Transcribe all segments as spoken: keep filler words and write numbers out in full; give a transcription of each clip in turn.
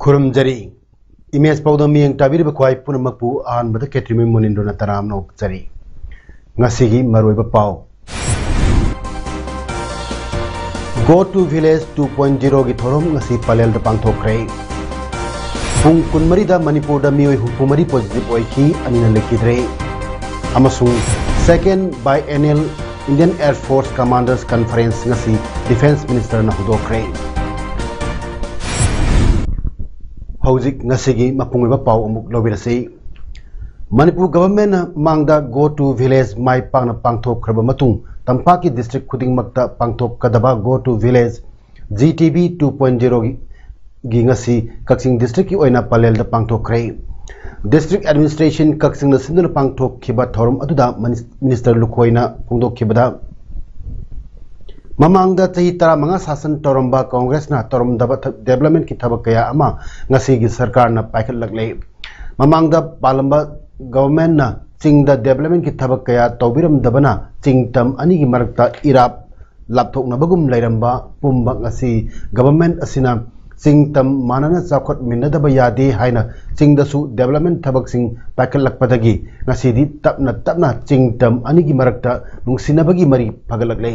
ꯈꯨꯔꯨꯝꯖꯔꯤ꯫ Image ꯄꯥꯎꯗꯝ ꯃꯤꯠꯌꯦꯡ ꯇꯥꯕꯤꯔꯤꯕ ꯈ꯭ꯋꯥꯏ ꯄꯨꯝꯅꯃꯛꯄꯨ ꯑꯍꯥꯟꯕꯗ ꯈꯦꯇ꯭ꯔꯤꯃꯌꯨꯝ ꯃꯨꯅꯤꯟꯗ꯭ꯔꯣꯅ ꯇꯔꯥꯝꯅ ꯑꯣꯛꯆꯔꯤ꯫ ꯉꯁꯤꯒꯤ ꯃꯔꯨꯑꯣꯏꯕ ꯄꯥꯎ꯫ Go to Village two point zero ꯒꯤ ꯊꯧꯔꯝ ꯉꯁꯤ ꯄꯂꯦꯜꯗ ꯄꯥꯡꯊꯣꯛꯈ꯭ꯔꯦ꯫ ꯄꯨꯡ ꯀꯨꯟꯃꯔꯤꯗ ꯃꯅꯤꯄꯨꯔꯗ ꯃꯤꯑꯣꯏ ꯍꯨꯝꯐꯨꯃꯔꯤ positive ꯑꯣꯏꯈꯤ, ꯑꯅꯤꯅ ꯂꯩꯈꯤꯗ꯭ꯔꯦ꯫ ꯑꯃꯁꯨꯡ Second Biennial Indian Air Force Commanders Conference ꯉꯁꯤ Defence Ministerꯅ ꯍꯧꯗꯣꯛꯈ꯭ꯔꯦ꯫ ꯍꯧꯖꯤꯛ ꯉꯁꯤꯒꯤ ꯃꯄꯨꯡ ꯑꯣꯏꯕ ꯄꯥꯎ ꯑꯃꯨꯛ ꯂꯧꯕꯤꯔꯁꯤ꯫ ꯃꯅꯤꯄꯨꯔ ꯒꯚꯔꯟꯃꯦꯟꯠꯅ ꯃꯃꯥꯡꯗ Go to Village ꯃꯥꯏ ꯄꯥꯛꯅ ꯄꯥꯡꯊꯣꯛꯈ꯭ꯔꯕ ꯃꯇꯨꯡ, ꯇꯝꯄꯥꯛꯀꯤ district ꯈꯨꯗꯤꯡꯃꯛꯇ ꯄꯥꯡꯊꯣꯛꯀꯗꯕ Go to Village G T V two point zero ꯒꯤ ꯉꯁꯤ ꯀꯛꯆꯤꯡ districtꯀꯤ ꯑꯣꯏꯅ ꯄꯂꯦꯜꯗ ꯄꯥꯡꯊꯣꯛꯈ꯭ꯔꯦ꯫ District Administration ꯀꯛꯆꯤꯡꯅ ꯁꯤꯟꯗꯨꯅ ꯄꯥꯡꯊꯣꯛꯈꯤꯕ ꯊꯧꯔꯝ ꯑꯗꯨꯗ ꯃꯤꯅꯤꯁ-, Minister ꯂꯨꯈꯣꯏꯅ ꯐꯣꯡꯗꯣꯛꯈꯤꯕꯗ, ꯃꯃꯥꯡꯗ ꯆꯍꯤ ꯇꯔꯥꯃꯉꯥ ꯁꯥꯁꯟ ꯇꯧꯔꯝꯕ ꯀꯪꯒ꯭ꯔꯦꯁꯅ ꯇꯧꯔꯝꯗꯕ ꯊ-, developmentꯀꯤ ꯊꯕꯛ ꯀꯌꯥ ꯑꯃ ꯉꯁꯤꯒꯤ ꯁꯔꯀꯥꯔꯅ ꯄꯥꯏꯈꯠꯂꯛꯂꯦ꯫ ꯃꯃꯥꯡꯗ ꯄꯥꯜꯂꯝꯕ ꯒꯚꯔꯟꯃꯦꯟꯠꯅ ꯆꯤꯡꯗ developmentꯀꯤ ꯊꯕꯛ ꯀꯌꯥ ꯇꯧꯕꯤꯔꯝꯗꯕꯅ ꯆꯤꯡ ꯇꯝ ꯑꯅꯤꯒꯤ ꯃꯔꯛꯇ ꯏꯔꯥꯞ ꯂꯥꯞꯊꯣꯛꯅꯕꯒꯨꯝ ꯂꯩꯔꯝꯕ ꯄꯨꯝꯕ ꯉꯁꯤ ꯒꯚꯔꯟꯃꯦꯟꯠ ꯑꯁꯤꯅ ꯆꯤꯡ ꯇꯝ ꯃꯥꯟꯅꯅ ꯆꯥꯎꯈꯠꯃꯤꯟꯅꯗꯕ ꯌꯥꯗꯦ ꯍꯥꯏꯅ ꯆꯤꯡꯗꯁꯨ development ꯊꯕꯛꯁꯤꯡ ꯄꯥꯏꯈꯠꯂꯛꯄꯗꯒꯤ ꯉꯁꯤꯗꯤ ꯇꯞꯅ ꯇꯞꯅ ꯆꯤꯡ ꯇꯝ ꯑꯅꯤꯒꯤ ꯃꯔꯛꯇ ꯅꯨꯡꯁꯤꯅꯕꯒꯤ ꯃꯔꯤ ꯐꯒꯠꯂꯛꯂꯦ꯫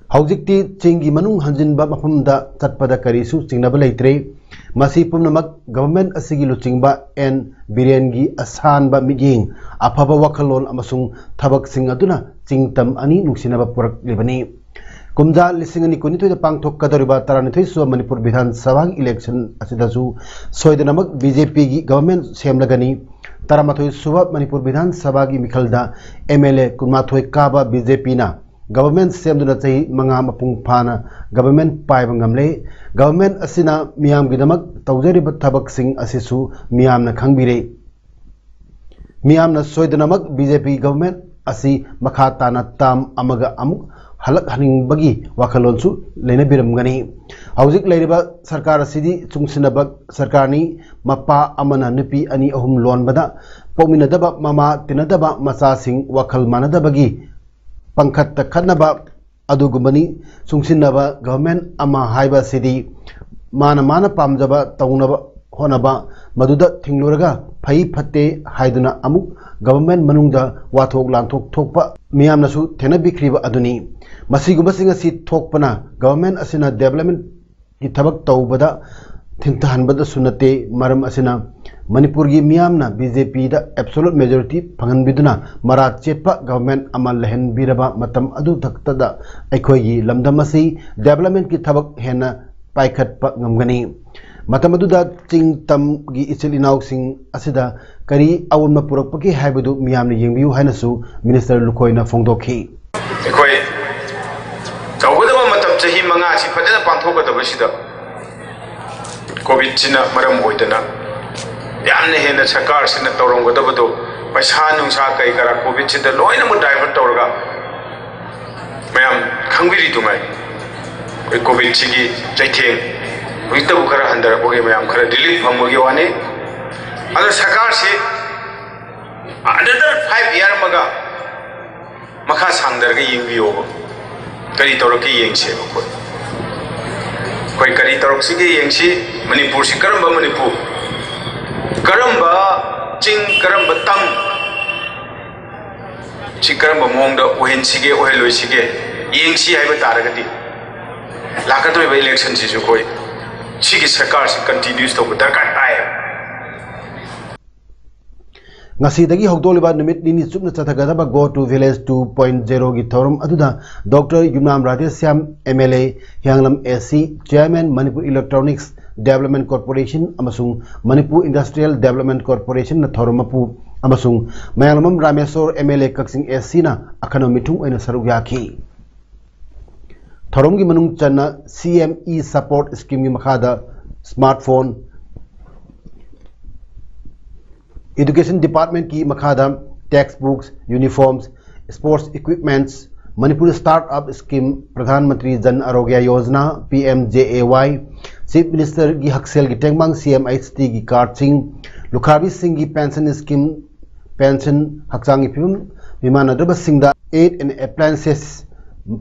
ꯍꯧꯖꯤꯛꯇꯤ ꯆꯤꯡꯒꯤ ꯃꯅꯨꯡ ꯍꯟꯖꯤꯟꯕ ꯃꯐꯝꯗ ꯆꯠꯄꯗ ꯀꯔꯤꯁꯨ ꯆꯤꯡꯅꯕ ꯂꯩꯇ꯭ꯔꯦ꯫ ꯃꯁꯤ ꯄꯨꯝꯅꯃꯛ ꯒꯚꯔꯟꯃꯦꯟꯠ ꯑꯁꯤꯒꯤ ꯂꯨꯆꯤꯡꯕ ꯑꯦꯟ ꯕꯤꯔꯦꯟꯒꯤ ꯑꯁꯥꯟꯕ ꯃꯤꯠꯌꯦꯡ, ꯑꯐꯕ ꯋꯥꯈꯜꯂꯣꯟ ꯑꯃꯁꯨꯡ ꯊꯕꯛꯁꯤꯡ ꯑꯗꯨꯅ ꯆꯤꯡ ꯇꯝ ꯑꯅꯤ ꯅꯨꯡꯁꯤꯅꯕ ꯄꯨꯔꯛꯂꯤꯕꯅꯤ꯫ ꯀꯨꯝꯖꯥ ꯂꯤꯁꯤꯡ ꯑꯅꯤ ꯀꯨꯟꯅꯤꯊꯣꯏꯗ ꯄꯥꯡꯊꯣꯛꯀꯗꯧꯔꯤꯕ ꯇꯔꯥꯅꯤꯊꯣꯏ ꯁꯨꯕ ꯃꯅꯤꯄꯨꯔ ꯕꯤꯙꯥꯟ ꯁꯚꯥꯒꯤ election ꯑꯁꯤꯗꯁꯨ ꯁꯣꯏꯗꯅꯃꯛ BJPꯒꯤ ꯒꯚꯔꯟꯃꯦꯟꯠ ꯁꯦꯝꯂꯒꯅꯤ꯫ ꯇꯔꯥꯃꯥꯊꯣꯏ ꯁꯨꯕ ꯃꯅꯤꯄꯨꯔ ꯕꯤꯙꯥꯟ ꯁꯚꯥꯒꯤ ꯃꯤꯈꯜꯗ MLA ꯀꯨꯟꯃꯥꯊꯣꯏ ꯀꯥꯕ BJPꯅ ꯒꯚꯔꯟꯃꯦꯟꯠ ꯁꯦꯝꯗꯨꯅ ꯆꯍꯤ ꯃꯉꯥ ꯃꯄꯨꯡ ꯐꯥꯅ ꯒꯚꯔꯟꯃꯦꯟꯠ ꯄꯥꯏꯕ ꯉꯝꯂꯦ꯫ ꯒꯚꯔꯟꯃꯦꯟꯠ ꯑꯁꯤꯅ ꯃꯤꯌꯥꯝꯒꯤꯗꯃꯛ ꯇꯧꯖꯔꯤꯕ ꯊꯕꯛꯁꯤꯡ ꯑꯁꯤꯁꯨ ꯃꯤꯌꯥꯝꯅ ꯈꯪꯕꯤꯔꯦ꯫ ꯃꯤꯌꯥꯝꯅ ꯁꯣꯏꯗꯅꯃꯛ ꯕꯤ ꯖꯦ ꯄꯤ ꯒꯚꯔꯟꯃꯦꯟꯠ ꯑꯁꯤ ꯃꯈꯥ ꯇꯥꯅ ꯇꯥꯔꯝ ꯑꯃꯒ ꯑꯃꯨꯛ ꯍꯜꯂꯛꯍꯟꯅꯤꯡꯕꯒꯤ ꯋꯥꯈꯜꯂꯣꯟꯁꯨ ꯂꯩꯅꯕꯤꯔꯝꯒꯅꯤ꯫ ꯍꯧꯖꯤꯛ ꯂꯩꯔꯤꯕ ꯁꯔꯀꯥꯔ ꯑꯁꯤꯗꯤ ꯆꯨꯡꯁꯤꯟꯅꯕ ꯁꯔꯀꯥꯔꯅꯤ꯫ ꯃꯄꯥ ꯑꯃꯅ ꯅꯨꯄꯤ ꯑꯅꯤ ꯑꯍꯨꯝ ꯂꯣꯟꯕꯗ ꯄꯣꯛꯃꯤꯟꯅꯗꯕ, ꯃꯃꯥ ꯇꯤꯟꯅꯗꯕ, ꯃꯆꯥꯁꯤꯡ ꯋꯥꯈꯜ ꯃꯥꯟꯅꯗꯕꯒꯤ ꯄꯪꯈꯠꯇ ꯈꯠꯅꯕ ꯑꯗꯨꯒꯨꯝꯕꯅꯤ꯫ ꯆꯨꯡꯁꯤꯟꯅꯕ ꯒꯚꯔꯟꯃꯦꯟꯠ ꯑꯃ ꯍꯥꯏꯕ ꯑꯁꯤꯗꯤ ꯃꯥꯅ ꯃꯥꯅ ꯄꯥꯝꯖꯕ ꯇꯧꯅꯕ ꯍꯣꯠꯅꯕ, ꯃꯗꯨꯗ ꯊꯤꯡꯂꯨꯔꯒ ꯐꯩ ꯐꯠꯇꯦ ꯍꯥꯏꯗꯨꯅ ꯑꯃꯨꯛ ꯒꯚꯔꯟꯃꯦꯟꯠ ꯃꯅꯨꯡꯗ ꯋꯥꯊꯣꯛ ꯂꯥꯟꯊꯣꯛ ꯊꯣꯛꯄ ꯃꯤꯌꯥꯝꯅꯁꯨ ꯊꯦꯡꯅꯕꯤꯈ꯭ꯔꯤꯕ ꯑꯗꯨꯅꯤ꯫ ꯃꯁꯤꯒꯨꯝꯕꯁꯤꯡ ꯑꯁꯤ ꯊꯣꯛꯄꯅ ꯒꯚꯔꯟꯃꯦꯟꯠ ꯑꯁꯤꯅ ꯗꯦꯕꯂꯞꯃꯦꯟꯠ ꯒꯤ ꯊꯕꯛ ꯇꯧꯕꯗ ꯊꯤꯟꯊꯍꯟꯕꯗꯁꯨ ꯅꯠꯇꯦ꯫ ꯃꯔꯝ ꯑꯁꯤꯅ ꯃꯅꯤꯄꯨꯔꯒꯤ ꯃꯤꯌꯥꯝꯅ ꯕꯤ ꯖꯦ ꯄꯤꯗ ꯑꯦꯕꯁꯣꯂꯨꯠ ꯃꯦꯖꯣꯔꯤꯇꯤ ꯐꯪꯍꯟꯕꯤꯗꯨꯅ ꯃꯔꯥ ꯆꯦꯠꯄ ꯒꯚꯔꯟꯃꯦꯟꯠ ꯑꯃ ꯂꯩꯍꯟꯕꯤꯔꯕ ꯃꯇꯝ ꯑꯗꯨꯈꯛꯇꯗ ꯑꯩꯈꯣꯏꯒꯤ ꯂꯝꯗꯝ ꯑꯁꯤ ꯗꯦꯕꯂꯞꯃꯦꯟꯠꯀꯤ ꯊꯕꯛ ꯍꯦꯟꯅ ꯄꯥꯏꯈꯠꯄ ꯉꯝꯒꯅꯤ꯫ ꯃꯇꯝ ꯑꯗꯨꯗ ꯆꯤꯡ ꯇꯝꯒꯤ ꯏꯆꯤꯜ ꯏꯅꯥꯎꯁꯤꯡ ꯑꯁꯤꯗ ꯀꯔꯤ ꯑꯑꯣꯟꯕ ꯄꯨꯔꯛꯄꯒꯦ ꯍꯥꯏꯕꯗꯨ ꯃꯤꯌꯥꯝꯅ ꯌꯦꯡꯕꯤꯌꯨ ꯍꯥꯏꯅꯁꯨ ꯃꯤꯅꯤꯁꯇꯔ ꯂꯨꯈꯣꯏꯅ ꯐꯣꯡꯗꯣꯛꯈꯤ꯫ ꯑꯩꯈꯣꯏ ꯇꯧꯒꯗꯕ ꯃꯇꯝ ꯆꯍꯤ ꯃꯉꯥꯁꯤ ꯐꯖꯅ ꯄꯥꯡꯊꯣꯛꯀꯗꯕꯁꯤꯗ ꯀꯣꯚꯤꯗꯁꯤꯅ ꯃꯔꯝ ꯑꯣꯏꯗꯅ ꯌꯥꯝꯅ ꯍꯦꯟꯅ ꯁꯔꯀꯥꯔꯁꯤꯅ ꯇꯧꯔꯝꯒꯗꯕꯗꯣ, ꯄꯩꯁꯥ ꯅꯨꯡꯁꯥ ꯀꯩ ꯀꯔꯥ ꯀꯣꯚꯤꯗꯁꯤꯗ ꯂꯣꯏꯅꯃꯛ ꯗꯥꯏꯚꯔꯠ ꯇꯧꯔꯒ ꯃꯌꯥꯝ ꯈꯪꯕꯤꯔꯤꯗꯨꯉꯥꯏ ꯑꯩꯈꯣꯏ ꯀꯣꯚꯤꯗꯁꯤꯒꯤ ꯆꯩꯊꯦꯡ ꯍꯧꯖꯤꯛꯇꯕꯨ ꯈꯔ ꯍꯟꯊꯔꯛꯄꯒꯤ ꯃꯌꯥꯝ ꯈꯔ ꯔꯤꯂꯤꯐ ꯐꯪꯕꯒꯤ ꯋꯥꯅꯤ꯫ ꯑꯗꯣ ꯁꯔꯀꯥꯔꯁꯤ ꯑꯅꯗꯔ ꯐꯥꯏꯚ ꯏꯌꯥꯔ ꯑꯃꯒ ꯃꯈꯥ ꯁꯥꯡꯊꯔꯒ ꯌꯦꯡꯕꯤꯌꯣꯕ꯫ ꯀꯔꯤ ꯇꯧꯔꯛꯀꯦ ꯌꯦꯡꯁꯦꯕ ꯑꯩꯈꯣꯏ꯫ ꯑꯩꯈꯣꯏ ꯀꯔꯤ ꯇꯧꯔꯛꯁꯤꯒꯦ ꯌꯦꯡꯁꯤ꯫ ꯃꯅꯤꯄꯨꯔꯁꯤ ꯀꯔꯝꯕ ꯃꯅꯤꯄꯨꯔ, ꯀꯔꯝꯕ ꯆꯤꯡ, ꯀꯔꯝꯕ ꯇꯝ, ꯁꯤ ꯀꯔꯝꯕ ꯃꯑꯣꯡꯗ ꯑꯣꯏꯍꯟꯁꯤꯒꯦ, ꯑꯣꯏꯍꯜꯂꯣꯏꯁꯤꯒꯦ ꯌꯦꯡꯁꯤ ꯍꯥꯏꯕ ꯇꯥꯔꯒꯗꯤ, ꯂꯥꯛꯀꯗꯧꯔꯤꯕ ꯏꯂꯦꯛꯁꯟꯁꯤꯁꯨ ꯑꯩꯈꯣꯏ ꯁꯤꯒꯤ ꯁꯔꯀꯥꯔꯁꯤ ꯀꯟꯇꯤꯅ꯭ꯌꯨꯁ ꯇꯧꯕ ꯗꯔꯀꯥꯔ ꯇꯥꯏꯌꯦꯕ꯫ ꯉꯁꯤꯗꯒꯤ ꯍꯧꯗꯣꯛꯂꯤꯕ ꯅꯨꯃꯤꯠ ꯅꯤꯅꯤ ꯆꯨꯞꯅ ꯆꯠꯊꯒꯗꯕ Go to Village two point zero ꯒꯤ ꯊꯧꯔꯝ ꯑꯗꯨꯗ doctor Yumnam Radheshyam, M L A, Hiyanglam A C, chairman, Manipur electronics development corporation ꯑꯃꯁꯨꯡ ꯃꯅꯤꯄꯨꯔ ꯏꯟꯗꯁꯇ꯭ꯔꯤꯌꯦꯜ ꯗꯦꯕꯂꯞꯃꯦꯟꯠ ꯀꯣꯔꯄꯣꯔꯦꯁꯟꯅ ꯊꯧꯔꯝ ꯃꯄꯨ ꯑꯃꯁꯨꯡ ꯃꯌꯥꯡꯂꯝꯕꯝ ꯔꯥꯃꯦꯁꯣꯔ, MLA, ꯀꯛꯆꯤꯡ ACꯅ ꯑꯈꯟꯅꯕ ꯃꯤꯊꯨꯡ ꯑꯣꯏꯅ ꯁꯔꯨꯛ ꯌꯥꯈꯤ꯫ ꯊꯧꯔꯝꯒꯤ ꯃꯅꯨꯡ ꯆꯟꯅ CME Support Schemeꯒꯤ ꯃꯈꯥꯗ smartphone, Education Departmentꯀꯤ ꯃꯈꯥꯗ textbooks, uniforms, sports equipments, Manipur Startup Scheme, Pradhan Mantri Jan Arogya Yojana, PMJAY, Chief Ministerꯒꯤ ꯍꯛꯁꯦꯜꯒꯤ ꯇꯦꯡꯕꯥꯡ CMHTꯒꯤ cardꯁꯤꯡ, ꯂꯨꯈ꯭ꯔꯥꯕꯤꯁꯤꯡꯒꯤ pension scheme, pension, ꯍꯛꯆꯥꯡꯒꯤ ꯐꯤꯕꯝ ꯃꯤꯃꯥꯟꯅꯗ꯭ꯔꯕꯁꯤꯡꯗ aid and appliances,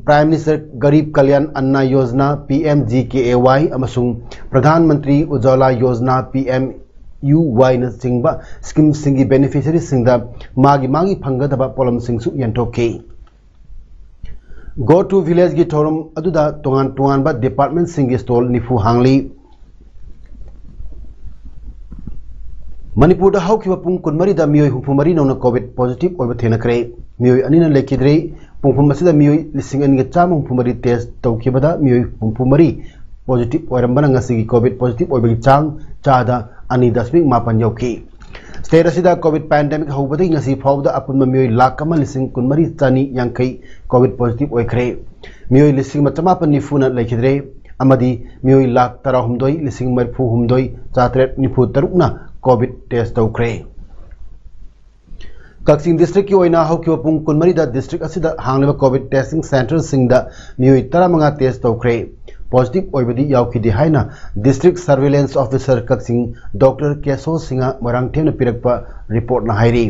Prime Minister Garib Kalyan Anna Yojana, PMGKAY, ꯑꯃꯁꯨꯡ Pradhan Mantri Ujjwala Yojana, PMUY ꯅꯆꯤꯡꯕ schemeꯁꯤꯡꯒꯤ beneficiaryꯁꯤꯡꯗ ꯃꯥꯒꯤ ꯃꯥꯒꯤ ꯐꯪꯒꯗꯕ ꯄꯣꯠꯂꯝꯁꯤꯡꯁꯨ ꯌꯦꯟꯊꯣꯛꯈꯤ꯫ Go to Villageꯒꯤ ꯊꯧꯔꯝ ꯑꯗꯨꯗ ꯇꯣꯉꯥꯟ ꯇꯣꯉꯥꯟꯕ departmentꯁꯤꯡꯒꯤ stall ꯅꯤꯐꯨ ꯍꯥꯡꯂꯤ꯫ ꯃꯅꯤꯄꯨꯔꯗ ꯍꯧꯈꯤꯕ ꯄꯨꯡ ꯀꯨꯟꯃꯔꯤꯗ ꯃꯤꯑꯣꯏ ꯍꯨꯝꯐꯨ ꯃꯔꯤ ꯅꯧꯅ COVID positive ꯑꯣꯏꯕ ꯊꯦꯡꯅꯈ꯭ꯔꯦ꯫ ꯃꯤꯑꯣꯏ ꯑꯅꯤꯅ ꯂꯩꯈꯤꯗ꯭ꯔꯦ꯫ ꯄꯨꯡꯐꯝ ꯑꯁꯤꯗ ꯃꯤꯑꯣꯏ ꯂꯤꯁꯤꯡ ꯑꯅꯤꯒ ꯆꯥꯝꯃ ꯍꯨꯝꯐꯨ ꯃꯔꯤ test ꯇꯧꯈꯤꯕꯗ ꯃꯤꯑꯣꯏ ꯍꯨꯝꯐꯨ ꯃꯔꯤ positive ꯑꯣꯏꯔꯝꯕꯅ ꯉꯁꯤꯒꯤ COVID positive ꯑꯣꯏꯕꯒꯤ ꯆꯥꯡ ꯆꯥꯗ ꯑꯅꯤ ꯗꯁꯃꯤꯛ ꯃꯥꯄꯟ ꯌꯧꯈꯤ꯫ State ꯑꯁꯤꯗ COVID pandemic ꯍꯧꯕꯗꯒꯤ ꯉꯁꯤ ꯐꯥꯎꯕꯗ ꯑꯄꯨꯟꯕ ꯃꯤꯑꯣꯏ ꯂꯥꯈ ꯑꯃ ꯂꯤꯁꯤꯡ ꯀꯨꯟꯃꯔꯤ ꯆꯅꯤ ꯌꯥꯡꯈꯩ COVID positive ꯑꯣꯏꯈ꯭ꯔꯦ꯫ ꯃꯤꯑꯣꯏ ꯂꯤꯁꯤꯡ ꯑꯃ ꯆꯃꯥꯄꯟ ꯅꯤꯐꯨꯅ ꯂꯩꯈꯤꯗ꯭ꯔꯦ ꯑꯃꯗꯤ ꯃꯤꯑꯣꯏ ꯂꯥꯈ ꯇꯔꯥꯍꯨꯝꯗꯣꯏ ꯂꯤꯁꯤꯡ ꯃꯔꯤꯐꯨ ꯍꯨꯝꯗꯣꯏ ꯆꯥꯇꯔꯦꯠ ꯅꯤꯐꯨ ꯇꯔꯨꯛꯅ COVID test ꯇꯧꯈ꯭ꯔꯦ꯫ ꯀꯛꯆꯤꯡ districtꯀꯤ ꯑꯣꯏꯅ ꯍꯧꯈꯤꯕ ꯄꯨꯡ ꯀꯨꯟꯃꯔꯤꯗ district ꯑꯁꯤꯗ ꯍꯥꯡꯂꯤꯕ COVID testing centreꯁꯤꯡꯗ ꯃꯤꯑꯣꯏ ꯇꯔꯥꯃꯉꯥ test ꯇꯧꯈ꯭ꯔꯦ꯫ Positive ꯑꯣꯏꯕꯗꯤ ꯌꯥꯎꯈꯤꯗꯦ ꯍꯥꯏꯅ District Surveillance Officer ꯀꯛꯆꯤꯡ Doctor ꯀꯦꯁꯣ ꯁꯤꯡꯍ ꯃꯣꯏꯔꯥꯡꯊꯦꯝꯅ ꯄꯤꯔꯛꯄ reportꯅ ꯍꯥꯏꯔꯤ꯫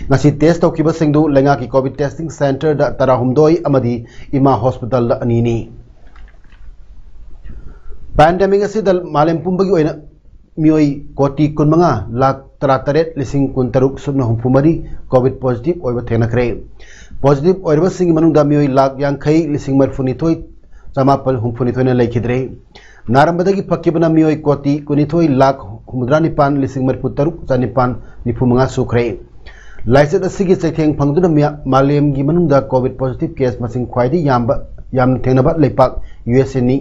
ꯉꯁꯤ test ꯇꯧꯈꯤꯕꯁꯤꯡꯗꯨ ꯂꯩꯉꯥꯛꯀꯤ COVID testing centreꯗ ꯇꯔꯥꯍꯨꯝꯗꯣꯏ ꯑꯃꯗꯤ ꯏꯃꯥ hospitalꯗ ꯑꯅꯤꯅꯤ꯫ Pandemic ꯑꯁꯤꯗ ꯃꯥꯂꯦꯝ ꯄꯨꯝꯕꯒꯤ ꯑꯣꯏꯅ ꯃꯤꯑꯣꯏ ꯀꯣꯇꯤ ꯀꯨꯟꯃꯉꯥ ꯂꯥꯈ ꯇꯔꯥꯇꯔꯦꯠ ꯂꯤꯁꯤꯡ ꯀꯨꯟꯇꯔꯨꯛ ꯁꯨꯞꯅ ꯍꯨꯝꯐꯨꯃꯔꯤ COVID positive ꯑꯣꯏꯕ ꯊꯦꯡꯅꯈ꯭ꯔꯦ꯫ Positive ꯑꯣꯏꯔꯕꯁꯤꯡꯒꯤ ꯃꯅꯨꯡꯗ ꯃꯤꯑꯣꯏ ꯂꯥꯈ ꯌꯥꯡꯈꯩ ꯂꯤꯁꯤꯡ ꯃꯔꯤꯐꯨꯅꯤꯊꯣꯏ ꯆꯃꯥꯄꯜ ꯍꯨꯝꯐꯨꯅꯤꯊꯣꯏꯅ ꯂꯩꯈꯤꯗ꯭ꯔꯦ꯫ ꯅꯥꯔꯝꯕꯗꯒꯤ ꯐꯈꯤꯕꯅ ꯃꯤꯑꯣꯏ ꯀꯣꯇꯤ ꯀꯨꯟꯅꯤꯊꯣꯏ ꯂꯥꯈ ꯍꯨꯝꯐꯨꯇꯔꯥꯅꯤꯄꯥꯟ ꯂꯤꯁꯤꯡ ꯃꯔꯤꯐꯨꯇꯔꯨꯛ ꯆꯅꯤꯄꯥꯟ ꯅꯤꯐꯨꯃꯉꯥ ꯁꯨꯈ꯭ꯔꯦ꯫ ꯂꯥꯏꯆꯠ ꯑꯁꯤꯒꯤ ꯆꯩꯊꯦꯡ ꯐꯪꯗꯨꯅ ꯃꯤꯌꯥ-, ꯃꯥꯂꯦꯝꯒꯤ ꯃꯅꯨꯡꯗ COVID positive case ꯃꯁꯤꯡ ꯈ꯭ꯋꯥꯏꯗꯒꯤ ꯌꯥꯝꯕ, ꯌꯥꯝꯅ ꯊꯦꯡꯅꯕ ꯂꯩꯄꯥꯛ USAꯅꯤ꯫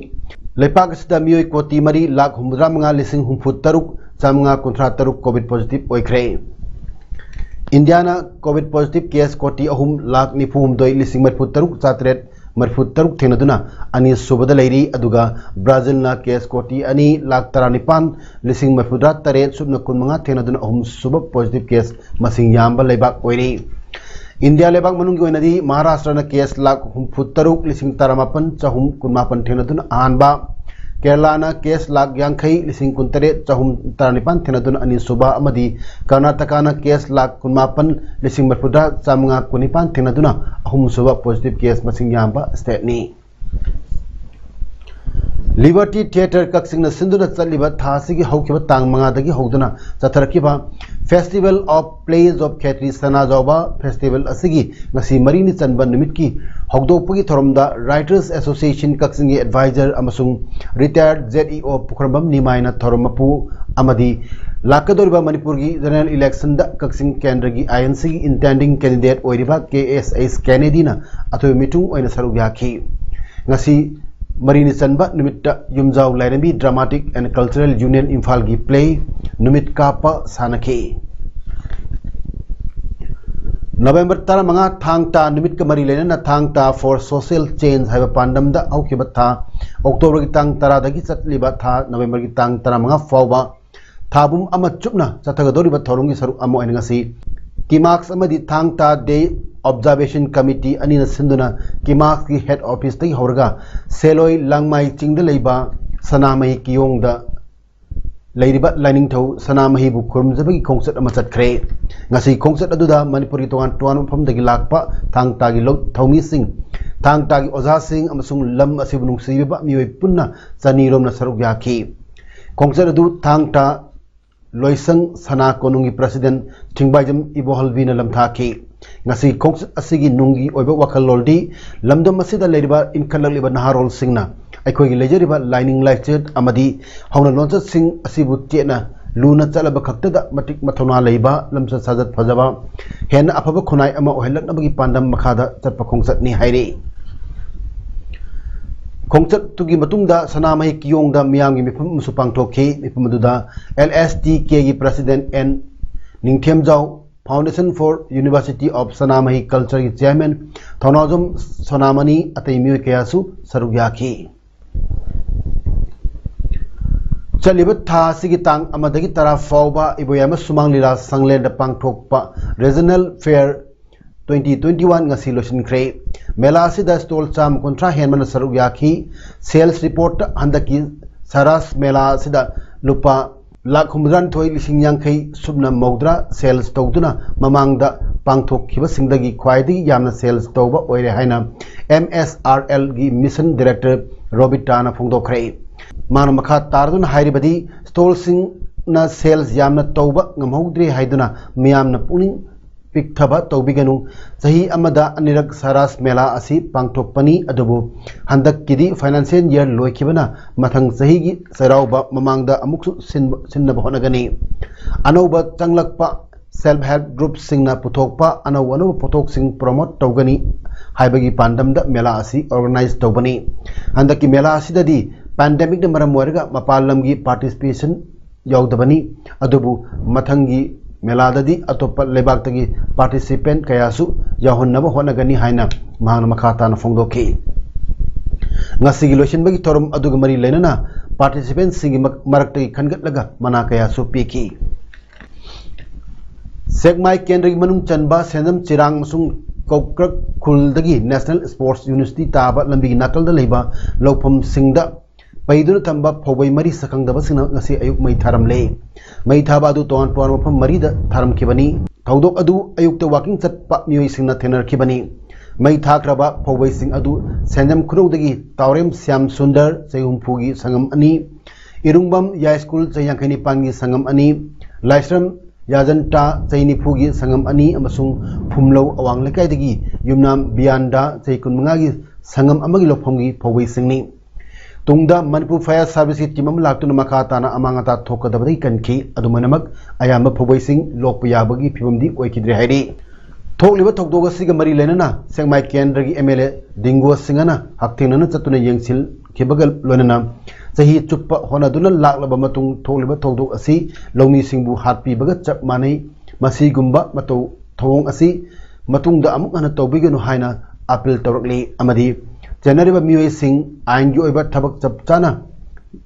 ꯂꯩꯄꯥꯛ ꯑꯁꯤꯗ ꯃꯤꯑꯣꯏ ꯀꯣꯇꯤ ꯃꯔꯤ ꯂꯥꯈ ꯍꯨꯝꯐꯨꯇꯔꯥ ꯃꯉꯥ ꯂꯤꯁꯤꯡ ꯍꯨꯝꯐꯨ ꯇꯔꯨꯛ ꯆꯥꯃꯉꯥ ꯀꯨꯟꯊ꯭ꯔꯥ ꯇꯔꯨꯛ COVID positive ꯑꯣꯏꯈ꯭ꯔꯦ꯫ ꯏꯟꯗꯤꯌꯥꯅ ꯀꯣꯚꯤꯗ ꯄꯣꯖꯤꯇꯤꯚ ꯀꯦꯁ ꯀꯣꯇꯤ ꯑꯍꯨꯝ ꯂꯥꯈ ꯅꯤꯐꯨ ꯍꯨꯝꯗꯣꯏ ꯂꯤꯁꯤꯡ ꯃꯔꯤꯐꯨ ꯇꯔꯨꯛ ꯆꯥꯇꯔꯦꯠ ꯃꯔꯤꯐꯨ ꯇꯔꯨꯛ ꯊꯦꯡꯅꯗꯨꯅ ꯑꯅꯤꯁꯨꯕꯗ ꯂꯩꯔꯤ, ꯑꯗꯨꯒ ꯕ꯭ꯔꯥꯖꯤꯜꯅ ꯀꯦꯁ ꯀꯣꯇꯤ ꯑꯅꯤ ꯂꯥꯈ ꯇꯔꯥꯅꯤꯄꯥꯟ ꯂꯤꯁꯤꯡ ꯃꯔꯤꯐꯨꯇꯔꯥ ꯇꯔꯦꯠ ꯁꯨꯞꯅ ꯀꯨꯟꯃꯉꯥ ꯊꯦꯡꯅꯗꯨꯅ ꯑꯍꯨꯝꯁꯨꯕ ꯄꯣꯖꯤꯇꯤꯚ ꯀꯦꯁ ꯃꯁꯤꯡ ꯌꯥꯝꯕ ꯂꯩꯕꯥꯛ ꯑꯣꯏꯔꯤ꯫ ꯏꯟꯗꯤꯌꯥ ꯂꯩꯕꯥꯛ ꯃꯅꯨꯡꯒꯤ ꯑꯣꯏꯅꯗꯤ ꯃꯍꯥꯔꯥꯁꯇ꯭ꯔꯅ ꯀꯦꯁ ꯂꯥꯈ ꯍꯨꯝꯐꯨ ꯇꯔꯨꯛ ꯂꯤꯁꯤꯡ ꯇꯔꯥꯃꯥꯄꯟ ꯆꯍꯨꯝ ꯀꯨꯟꯃꯥꯄꯟ ꯊꯦꯡꯅꯗꯨꯅ ꯑꯍꯥꯟꯕ, ꯀꯦꯔꯂꯥꯅ ꯀꯦꯁ ꯂꯥꯈ ꯌꯥꯡꯈꯩ ꯂꯤꯁꯤꯡ ꯀꯨꯟꯇꯔꯦꯠ ꯆꯍꯨꯝ ꯇꯔꯥꯅꯤꯄꯥꯟ ꯊꯦꯡꯅꯗꯨꯅ ꯑꯅꯤꯁꯨꯕ ꯑꯃꯗꯤ ꯀꯔꯅꯥꯇꯀꯥꯅ ꯀꯦꯁ ꯂꯥꯈ ꯀꯨꯟꯃꯥꯄꯟ ꯂꯤꯁꯤꯡ ꯃꯔꯤꯐꯨꯇꯔꯥ ꯆꯥꯃꯉꯥ ꯀꯨꯟꯅꯤꯄꯥꯟ ꯊꯦꯡꯅꯗꯨꯅ ꯑꯍꯨꯝꯁꯨꯕ ꯄꯣꯖꯤꯇꯤꯚ ꯀꯦꯁ ꯃꯁꯤꯡ ꯌꯥꯝꯕ ꯁ꯭ꯇꯦꯠꯅꯤ꯫ ꯂꯤꯕꯔꯇꯤ ꯊꯤꯌꯦꯇꯔ ꯀꯛꯆꯤꯡꯅ ꯁꯤꯟꯗꯨꯅ ꯆꯠꯂꯤꯕ ꯊꯥ ꯑꯁꯤꯒꯤ ꯍꯧꯈꯤꯕ ꯇꯥꯡ ꯃꯉꯥꯗꯒꯤ ꯍꯧꯗꯨꯅ ꯆꯠꯊꯔꯛꯈꯤꯕ Festival of Plays of ꯈꯦꯇ꯭ꯔꯤ ꯁꯅꯥꯖꯥꯎꯕ ꯐꯦꯁꯇꯤꯚꯦꯜ ꯑꯁꯤꯒꯤ ꯉꯁꯤ ꯃꯔꯤꯅꯤ ꯆꯟꯕ ꯅꯨꯃꯤꯠꯀꯤ ꯍꯧꯗꯣꯛꯄꯒꯤ ꯊꯧꯔꯝꯗ Writers Association ꯀꯛꯆꯤꯡꯒꯤ ꯑꯦꯗꯚꯥꯏꯖꯔ ꯑꯃꯁꯨꯡ ꯔꯤꯇꯥꯌꯔꯗ ꯖꯦꯠ ꯏ ꯑꯣ ꯄꯨꯈ꯭ꯔꯝꯕꯝ ꯅꯤꯃꯥꯏꯅ ꯊꯧꯔꯝ ꯃꯄꯨ ꯑꯃꯗꯤ ꯂꯥꯛꯀꯗꯧꯔꯤꯕ ꯃꯅꯤꯄꯨꯔꯒꯤ ꯖꯦꯅꯔꯦꯜ ꯏꯂꯦꯛꯁꯟꯗ ꯀꯛꯆꯤꯡ ꯀꯦꯟꯗ꯭ꯔꯒꯤ ꯑꯥꯏ ꯑꯦꯟ ꯁꯤꯒꯤ ꯏꯟꯇꯦꯟꯗꯤꯡ ꯀꯦꯟꯗꯤꯗꯦꯠ ꯑꯣꯏꯔꯤꯕ ꯀꯦ ꯑꯦꯁ ꯑꯩꯆ ꯀꯦꯅꯦꯗꯤꯅ ꯑꯊꯣꯏꯕ ꯃꯤꯊꯨꯡ ꯑꯣꯏꯅ ꯁꯔꯨꯛ ꯌꯥꯈꯤ꯫ ꯉꯁꯤ ꯃꯔꯤꯅꯤ ꯆꯟꯕ ꯅꯨꯃꯤꯠꯇ ꯌꯨꯝꯖꯥꯎ ꯂꯥꯏꯔꯦꯝꯕꯤ Dramatic and Cultural Union ꯏꯝꯐꯥꯜꯒꯤ ꯄ꯭ꯂꯦ ꯅꯨꯃꯤꯠ ꯀꯥꯞꯄ ꯁꯥꯟꯅꯈꯤ꯫ ꯅꯕꯦꯝꯕꯔ ꯇꯔꯥꯃꯉꯥ ꯊꯥꯡ ꯇꯥ ꯅꯨꯃꯤꯠꯀ ꯃꯔꯤ ꯂꯩꯅꯅ ꯊꯥꯡ ꯇꯥ for Social Change ꯍꯥꯏꯕ ꯄꯥꯟꯗꯝꯗ ꯍꯧꯈꯤꯕ ꯊꯥ ꯑꯣꯛꯇꯣꯕꯔꯒꯤ ꯇꯥꯡ ꯇꯔꯥꯗꯒꯤ ꯆꯠꯂꯤꯕ ꯊꯥ ꯅꯕꯦꯝꯕꯔꯒꯤ ꯇꯥꯡ ꯇꯔꯥꯃꯉꯥ ꯐꯥꯎꯕ ꯊꯥ ꯄꯨꯝ ꯑꯃ ꯆꯨꯞꯅ ꯆꯠꯊꯒꯗꯧꯔꯤꯕ ꯊꯧꯔꯝꯒꯤ ꯁꯔꯨꯛ ꯑꯃ ꯑꯣꯏꯅ ꯉꯁꯤ ꯀꯤꯃꯥꯛꯁ ꯑꯃꯗꯤ ꯊꯥꯡ ꯇꯥ ꯗꯦ ꯑꯣꯕꯖꯥꯔꯕꯦꯁꯟ ꯀꯃꯤꯇꯤ ꯑꯅꯤꯅ ꯁꯤꯟꯗꯨꯅ ꯀꯤꯃꯥꯛꯁꯀꯤ ꯍꯦꯗ ꯑꯣꯐꯤꯁꯇꯒꯤ ꯍꯧꯔꯒ ꯁꯦꯂꯣꯏ ꯂꯥꯡꯃꯥꯏ ꯆꯤꯡꯗ ꯂꯩꯕ ꯁꯅꯥꯃꯍꯤ ꯀꯤꯌꯣꯡꯗ ꯂꯩꯔꯤꯕ ꯂꯥꯏꯅꯤꯡꯊꯧ ꯁꯅꯥꯃꯍꯤꯕꯨ ꯈꯨꯔꯨꯝꯖꯕꯒꯤ ꯈꯣꯡꯆꯠ ꯑꯃ ꯆꯠꯈ꯭ꯔꯦ꯫ ꯉꯁꯤ ꯈꯣꯡꯆꯠ ꯑꯗꯨꯗ ꯃꯅꯤꯄꯨꯔꯒꯤ ꯇꯣꯉꯥꯟ ꯇꯣꯉꯥꯟꯕ ꯃꯐꯝꯗꯒꯤ ꯂꯥꯛꯄ ꯊꯥꯡ ꯇꯥꯒꯤ ꯂꯧ ꯊꯧꯃꯤꯁꯤꯡ, ꯊꯥꯡ ꯇꯥꯒꯤ ꯑꯣꯖꯥꯁꯤꯡ ꯑꯃꯁꯨꯡ ꯂꯝ ꯑꯁꯤꯕꯨ ꯅꯨꯡꯁꯤꯕꯤꯕ ꯃꯤꯑꯣꯏ ꯄꯨꯟꯅ ꯆꯅꯤꯔꯣꯝꯅ ꯁꯔꯨꯛ ꯌꯥꯈꯤ꯫ ꯈꯣꯡꯆꯠ ꯑꯗꯨ ꯊꯥꯡ ꯇꯥ ꯂꯣꯏꯁꯪ ꯁꯅꯥ ꯀꯣꯅꯨꯡꯒꯤ ꯄ꯭ꯔꯁꯤꯗꯦꯟ ꯊꯤꯡꯕꯥꯏꯖꯝ ꯏꯕꯣꯍꯜꯕꯤꯅ ꯂꯝꯊꯥꯈꯤ꯫ ꯉꯁꯤ ꯈꯣꯡꯆꯠ ꯑꯁꯤꯒꯤ ꯅꯨꯡꯒꯤ ꯑꯣꯏꯕ ꯋꯥꯈꯜꯂꯣꯟꯗꯤ ꯂꯝꯗꯝ ꯑꯁꯤꯗ ꯂꯩꯔꯤꯕ ꯏꯟꯈꯠꯂꯛꯂꯤꯕ ꯅꯍꯥꯔꯣꯜꯁꯤꯡꯅ ꯑꯩꯈꯣꯏꯒꯤ ꯂꯩꯖꯔꯤꯕ ꯂꯥꯏꯅꯤꯡ ꯂꯥꯏꯆꯠ ꯑꯃꯗꯤ ꯍꯧꯅ ꯂꯣꯟꯆꯠꯁꯤꯡ ꯑꯁꯤꯕꯨ ꯆꯦꯠꯅ ꯂꯨꯅ ꯆꯠꯂꯕ ꯈꯛꯇꯗ ꯃꯇꯤꯛ ꯃꯊꯧꯅꯥ ꯂꯩꯕ, ꯂꯝꯆꯠ ꯁꯥꯖꯠ ꯐꯖꯕ, ꯍꯦꯟꯅ ꯑꯐꯕ ꯈꯨꯟꯅꯥꯏ ꯑꯃ ꯑꯣꯏꯍꯜꯂꯛꯅꯕꯒꯤ ꯄꯥꯟꯗꯝ ꯃꯈꯥꯗ ꯆꯠꯄ ꯈꯣꯡꯆꯠꯅꯤ ꯍꯥꯏꯔꯤ꯫ ꯈꯣꯡꯆꯠꯇꯨꯒꯤ ꯃꯇꯨꯡꯗ ꯁꯅꯥꯃꯍꯤ ꯀꯤꯌꯣꯡꯗ ꯃꯤꯌꯥꯝꯒꯤ ꯃꯤꯐꯝ ꯑꯃꯁꯨ ꯄꯥꯡꯊꯣꯛꯈꯤ꯫ ꯃꯤꯐꯝ ꯑꯗꯨꯗ ꯑꯦꯜ ꯑꯦꯁ ꯇꯤ ꯀꯦꯒꯤ president N Ningthemjao, Foundation for University of Sanamahi Culture ꯒꯤ chairman ꯊꯧꯅꯥꯎꯖꯝ ꯁꯣꯅꯥꯃꯅꯤ ꯑꯇꯩ ꯃꯤꯑꯣꯏ ꯀꯌꯥꯁꯨ ꯁꯔꯨꯛ ꯌꯥꯈꯤ꯫ ꯆꯠꯂꯤꯕ ꯊꯥ ꯑꯁꯤꯒꯤ ꯇꯥꯡ ꯑꯃꯗꯒꯤ ꯇꯔꯥ ꯐꯥꯎꯕ ꯏꯕꯣꯌꯥꯏꯃ ꯁꯨꯃꯥꯡ ꯂꯤꯂꯥ ꯁꯪꯂꯦꯟꯗ ꯄꯥꯡꯊꯣꯛꯄ Regional Fair twenty twenty-one ꯉꯁꯤ ꯂꯣꯏꯁꯤꯟꯈ꯭ꯔꯦ꯫ ꯃꯦꯂꯥ ꯑꯁꯤꯗ stall ꯆꯥꯝꯃ ꯀꯨꯟꯊ꯭ꯔꯥ ꯍꯦꯟꯕꯅ ꯁꯔꯨꯛ ꯌꯥꯈꯤ꯫ Sales report ꯍꯟꯗꯛꯀꯤ ꯁꯔꯥꯁ ꯃꯦꯂꯥ ꯑꯁꯤꯗ ꯂꯨꯄꯥ ꯂꯥꯈ ꯍꯨꯝꯐꯨꯇꯔꯥꯅꯤꯊꯣꯏ ꯂꯤꯁꯤꯡ ꯌꯥꯡꯈꯩ ꯁꯨꯞꯅ ꯃꯧꯗ꯭ꯔꯥ sales ꯇꯧꯗꯨꯅ ꯃꯃꯥꯡꯗ ꯄꯥꯡꯊꯣꯛꯈꯤꯕꯁꯤꯡꯗꯒꯤ ꯈ꯭ꯋꯥꯏꯗꯒꯤ ꯌꯥꯝꯅ sales ꯇꯧꯕ ꯑꯣꯏꯔꯦ ꯍꯥꯏꯅ M S R L ꯒꯤ Mission Director ꯔꯣꯕꯤꯇꯥꯅ ꯐꯣꯡꯗꯣꯛꯈ꯭ꯔꯦ꯫ ꯃꯥꯅ ꯃꯈꯥ ꯇꯥꯔꯗꯨꯅ ꯍꯥꯏꯔꯤꯕꯗꯤ, stall ꯁꯤꯡꯅ sales ꯌꯥꯝꯅ ꯇꯧꯕ ꯉꯝꯍꯧꯗ꯭ꯔꯦ ꯍꯥꯏꯗꯨꯅ ꯃꯤꯌꯥꯝꯅ ꯄꯨꯛꯅꯤꯡ ꯄꯤꯛꯊꯕ ꯇꯧꯕꯤꯒꯅꯨ꯫ ꯆꯍꯤ ꯑꯃꯗ ꯑꯅꯤꯔꯛ ꯁꯔꯥꯁ ꯃꯦꯂꯥ ꯑꯁꯤ ꯄꯥꯡꯊꯣꯛꯄꯅꯤ, ꯑꯗꯨꯕꯨ ꯍꯟꯗꯛꯀꯤꯗꯤ financial year ꯂꯣꯏꯈꯤꯕꯅ ꯃꯊꯪ ꯆꯍꯤꯒꯤ ꯆꯩꯔꯥꯎꯕ ꯃꯃꯥꯡꯗ ꯑꯃꯨꯛꯁꯨ ꯁꯤꯟꯕ-, ꯁꯤꯟꯅꯕ ꯍꯣꯠꯅꯒꯅꯤ꯫ ꯑꯅꯧꯕ ꯆꯪꯂꯛꯄ self help group ꯁꯤꯡꯅ ꯄꯨꯊꯣꯛꯄ ꯑꯅꯧ ꯑꯅꯧꯕ ꯄꯣꯠꯊꯣꯛꯁꯤꯡ promote ꯇꯧꯒꯅꯤ ꯍꯥꯏꯕꯒꯤ ꯄꯥꯟꯗꯝꯗ ꯃꯦꯂꯥ ꯑꯁꯤ organize ꯇꯧꯕꯅꯤ꯫ ꯍꯟꯗꯛꯀꯤ ꯃꯦꯂꯥ ꯑꯁꯤꯗꯗꯤ pandemic ꯅ ꯃꯔꯝ ꯑꯣꯏꯔꯒ ꯃꯄꯥꯟ ꯂꯝꯒꯤ participation ꯌꯥꯎꯗꯕꯅꯤ꯫ ꯑꯗꯨꯕꯨ ꯃꯊꯪꯒꯤ ꯃꯦꯂꯥꯗꯗꯤ ꯑꯇꯣꯞꯄ ꯂꯩꯕꯥꯛꯇꯒꯤ participant ꯀꯌꯥꯁꯨ ꯌꯥꯎꯍꯟꯅꯕ ꯍꯣꯠꯅꯒꯅꯤ ꯍꯥꯏꯅ ꯃꯍꯥꯛꯅ ꯃꯈꯥ ꯇꯥꯅ ꯐꯣꯡꯗꯣꯛꯈꯤ꯫ ꯉꯁꯤꯒꯤ ꯂꯣꯏꯁꯤꯟꯕꯒꯤ ꯊꯧꯔꯝ ꯑꯗꯨꯒ ꯃꯔꯤ ꯂꯩꯅꯅ participant ꯁꯤꯡꯒꯤ ꯃꯛ-, ꯃꯔꯛꯇꯒꯤ ꯈꯟꯒꯠꯂꯒ ꯃꯅꯥ ꯀꯌꯥꯁꯨ ꯄꯤꯈꯤ꯫ ꯁꯦꯛꯃꯥꯏ ꯀꯦꯟꯗ꯭ꯔꯒꯤ ꯃꯅꯨꯡ ꯆꯟꯕ ꯁꯦꯟꯖꯝ ꯆꯤꯔꯥꯡ ꯑꯃꯁꯨꯡ ꯀꯧꯀ꯭ꯔꯛ ꯈꯨꯜꯗꯒꯤ National Sports University ꯇꯥꯕ ꯂꯝꯕꯤꯒꯤ ꯅꯥꯀꯜꯗ ꯂꯩꯕ ꯂꯧꯐꯝꯁꯤꯡꯗ ꯄꯩꯗꯨꯅ ꯊꯝꯕ ꯐꯧꯕꯩ ꯃꯔꯤ ꯁꯛꯈꯪꯗꯕꯁꯤꯡꯅ ꯉꯁꯤ ꯑꯌꯨꯛ ꯃꯩ ꯊꯥꯔꯝꯂꯦ꯫ ꯃꯩ ꯊꯥꯕ ꯑꯗꯨ ꯇꯣꯉꯥꯟ ꯇꯣꯉꯥꯟꯕ ꯃꯐꯝ ꯃꯔꯤꯗ ꯊꯥꯔꯝꯈꯤꯕꯅꯤ꯫ ꯊꯧꯗꯣꯛ ꯑꯗꯨ ꯑꯌꯨꯛꯇ walking ꯆꯠꯄ ꯃꯤꯑꯣꯏꯁꯤꯡꯅ ꯊꯦꯡꯅꯔꯛꯈꯤꯕꯅꯤ꯫ ꯃꯩ ꯊꯥꯈ꯭ꯔꯕ ꯐꯧꯕꯩꯁꯤꯡ ꯑꯗꯨ ꯁꯦꯟꯖꯝ ꯈꯨꯅꯧꯗꯒꯤ ꯇꯥꯎꯔꯦꯝ ꯁ꯭ꯌꯥꯝ ꯁꯨꯟꯗꯔ, ꯆꯍꯤ ꯍꯨꯝꯐꯨꯒꯤ ꯁꯪꯉꯝ ꯑꯅꯤ, ꯏꯔꯨꯡꯕꯝ ꯌꯥꯏ ꯁ꯭ꯀꯨꯜ, ꯆꯍꯤ ꯌꯥꯡꯈꯩ ꯅꯤꯄꯥꯟꯒꯤ ꯁꯪꯉꯝ ꯑꯅꯤ, ꯂꯥꯏꯁ꯭ꯔꯝ ꯌꯥꯖꯟꯇꯥ, ꯆꯍꯤ ꯅꯤꯐꯨꯒꯤ ꯁꯪꯉꯝ ꯑꯅꯤ ꯑꯃꯁꯨꯡ ꯐꯨꯝꯂꯧ ꯑꯋꯥꯡ ꯂꯩꯀꯥꯏꯗꯒꯤ ꯌꯨꯝꯅꯥꯝ ꯕꯤꯌꯥꯟꯗꯥ, ꯆꯍꯤ ꯀꯨꯟꯃꯉꯥꯒꯤ ꯁꯪꯉꯝ ꯑꯃꯒꯤ ꯂꯧꯐꯝꯒꯤ ꯐꯧꯕꯩꯁꯤꯡꯅꯤ꯫ ꯇꯨꯡꯗ ꯃꯅꯤꯄꯨꯔ Fire Service ꯀꯤ team ꯑꯃ ꯂꯥꯛꯇꯨꯅ ꯃꯈꯥ ꯇꯥꯅ ꯑꯃꯥꯡ ꯑꯇꯥ ꯊꯣꯛꯀꯗꯕꯗꯒꯤ ꯀꯟꯈꯤ꯫ ꯑꯗꯨꯃꯥꯏꯅꯃꯛ, ꯑꯌꯥꯝꯕ ꯐꯧꯕꯩꯁꯤꯡ ꯂꯣꯛꯄ ꯌꯥꯕꯒꯤ ꯐꯤꯕꯝꯗꯤ ꯑꯣꯏꯈꯤꯗ꯭ꯔꯦ ꯍꯥꯏꯔꯤ꯫ ꯊꯣꯛꯂꯤꯕ ꯊꯧꯗꯣꯛ ꯑꯁꯤꯒ ꯃꯔꯤ ꯂꯩꯅꯅ ꯁꯦꯛꯃꯥꯏ ꯀꯦꯟꯗ꯭ꯔꯒꯤ M L A ꯗꯤꯡꯒꯣ ꯁꯤꯡꯍꯅ ꯍꯛꯊꯦꯡꯅꯅ ꯆꯠꯇꯨꯅ ꯌꯦꯡꯁꯤꯟꯈꯤꯕꯒ ꯂꯣꯏꯅꯅ ꯆꯍꯤ ꯆꯨꯞꯄ ꯍꯣꯠꯅꯗꯨꯅ ꯂꯥꯛꯂꯕ ꯃꯇꯨꯡ ꯊꯣꯛꯂꯤꯕ ꯊꯧꯗꯣꯛ ꯑꯁꯤ ꯂꯧꯃꯤꯁꯤꯡꯕꯨ ꯍꯥꯠꯄꯤꯕꯒ ꯆꯞ ꯃꯥꯟꯅꯩ꯫ ꯃꯁꯤꯒꯨꯝꯕ ꯃꯇꯧ ꯊꯧꯑꯣꯡ ꯑꯁꯤ ꯃꯇꯨꯡꯗ ꯑꯃꯨꯛ ꯍꯟꯅ ꯇꯧꯕꯤꯒꯅꯨ ꯍꯥꯏꯅ ꯑꯥꯄꯤꯜ ꯇꯧꯔꯛꯂꯤ ꯑꯃꯗꯤ ꯆꯦꯟꯅꯔꯤꯕ ꯃꯤꯑꯣꯏꯁꯤꯡ ꯑꯥꯏꯟꯒꯤ ꯑꯣꯏꯕ ꯊꯕꯛ ꯆꯞ ꯆꯥꯅ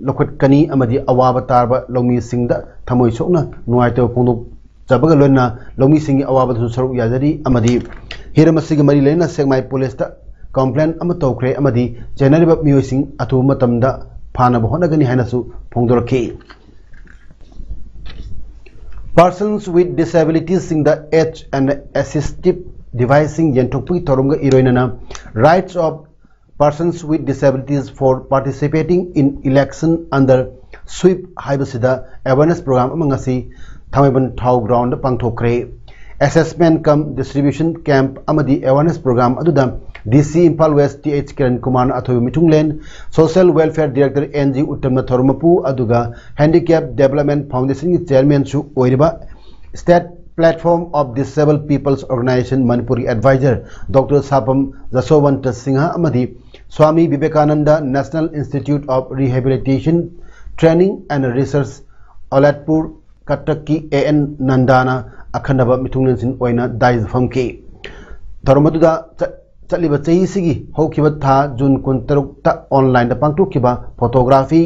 ꯂꯧꯈꯠꯀꯅꯤ ꯑꯃꯗꯤ ꯑꯋꯥꯕ ꯇꯥꯔꯕ ꯂꯧꯃꯤꯁꯤꯡꯗ ꯊꯃꯣꯏ ꯁꯣꯛꯅ ꯅꯨꯡꯉꯥꯏꯇꯕ ꯐꯣꯡꯗꯣꯛꯆꯕꯒ ꯂꯣꯏꯅꯅ ꯂꯧꯃꯤꯁꯤꯡꯒꯤ ꯑꯋꯥꯕꯗꯁꯨ ꯁꯔꯨꯛ ꯌꯥꯖꯔꯤ ꯑꯃꯗꯤ ꯍꯤꯔꯝ ꯑꯁꯤꯒ ꯃꯔꯤ ꯂꯩꯅꯅ ꯁꯦꯛꯃꯥꯏ ꯄꯨꯂꯤꯁꯇ ꯀꯝꯄ꯭ꯂꯦꯟ ꯑꯃ ꯇꯧꯈ꯭ꯔꯦ ꯑꯃꯗꯤ ꯆꯦꯟꯅꯔꯤꯕ ꯃꯤꯑꯣꯏꯁꯤꯡ ꯑꯊꯨꯕ ꯃꯇꯝꯗ ꯐꯥꯅꯕ ꯍꯣꯠꯅꯒꯅꯤ ꯍꯥꯏꯅꯁꯨ ꯐꯣꯡꯗꯣꯔꯛꯈꯤ꯫ Persons with disabilities ꯁꯤꯡꯗ aids and assistive device ꯁꯤꯡ ꯌꯦꯟꯊꯣꯛꯄꯒꯤ ꯊꯧꯔꯝꯒ ꯏꯔꯣꯏꯅꯅ Rights of Persons with Disabilities for Participating in Election under sweep ꯍꯥꯏꯕꯁꯤꯗ awareness program ꯑꯃ ꯉꯁꯤ ꯊꯥꯡꯃꯩꯕꯟ ꯊꯥꯎ ground ꯗ ꯄꯥꯡꯊꯣꯛꯈ꯭ꯔꯦ꯫ Assessment cum distribution camp ꯑꯃꯗꯤ awareness program ꯑꯗꯨꯗ D C Imphal west T H Kiran ꯀꯨꯃꯥꯔꯅ ꯑꯊꯣꯏꯕ ꯃꯤꯊꯨꯡꯂꯦꯟ, Social Welfare Director N G ꯎꯠꯇꯝꯅ ꯊꯧꯔꯝ ꯃꯄꯨ, ꯑꯗꯨꯒ Handicap Development Foundation ꯒꯤ chairman ꯁꯨ ꯑꯣꯏꯔꯤꯕ State Platform of Disabled People's Organization Manipur ꯒꯤ advisor Doctor ꯁꯥꯄꯝ ꯖꯁꯣꯋꯟꯇ ꯁꯤꯡꯍ ꯑꯃꯗꯤ Swami Vivekananda National Institute of Rehabilitation Training and Research, Olatpur, ꯀꯇꯛꯀꯤ ꯑꯦ ꯑꯦꯟ ꯅꯟꯗꯥꯅ ꯑꯈꯟꯅꯕ ꯃꯤꯊꯨꯡꯂꯦꯟꯁꯤꯡ ꯑꯣꯏꯅ ꯗꯥꯏꯁ ꯐꯝꯈꯤ꯫ ꯊꯧꯔꯝ ꯑꯗꯨꯗ ꯆꯠ-, ꯆꯠꯂꯤꯕ ꯆꯍꯤꯁꯤꯒꯤ ꯍꯧꯈꯤꯕ ꯊꯥ ꯖꯨꯟ ꯀꯨꯟꯇꯔꯨꯛꯇ online ꯗ ꯄꯥꯡꯊꯣꯛꯈꯤꯕ photography,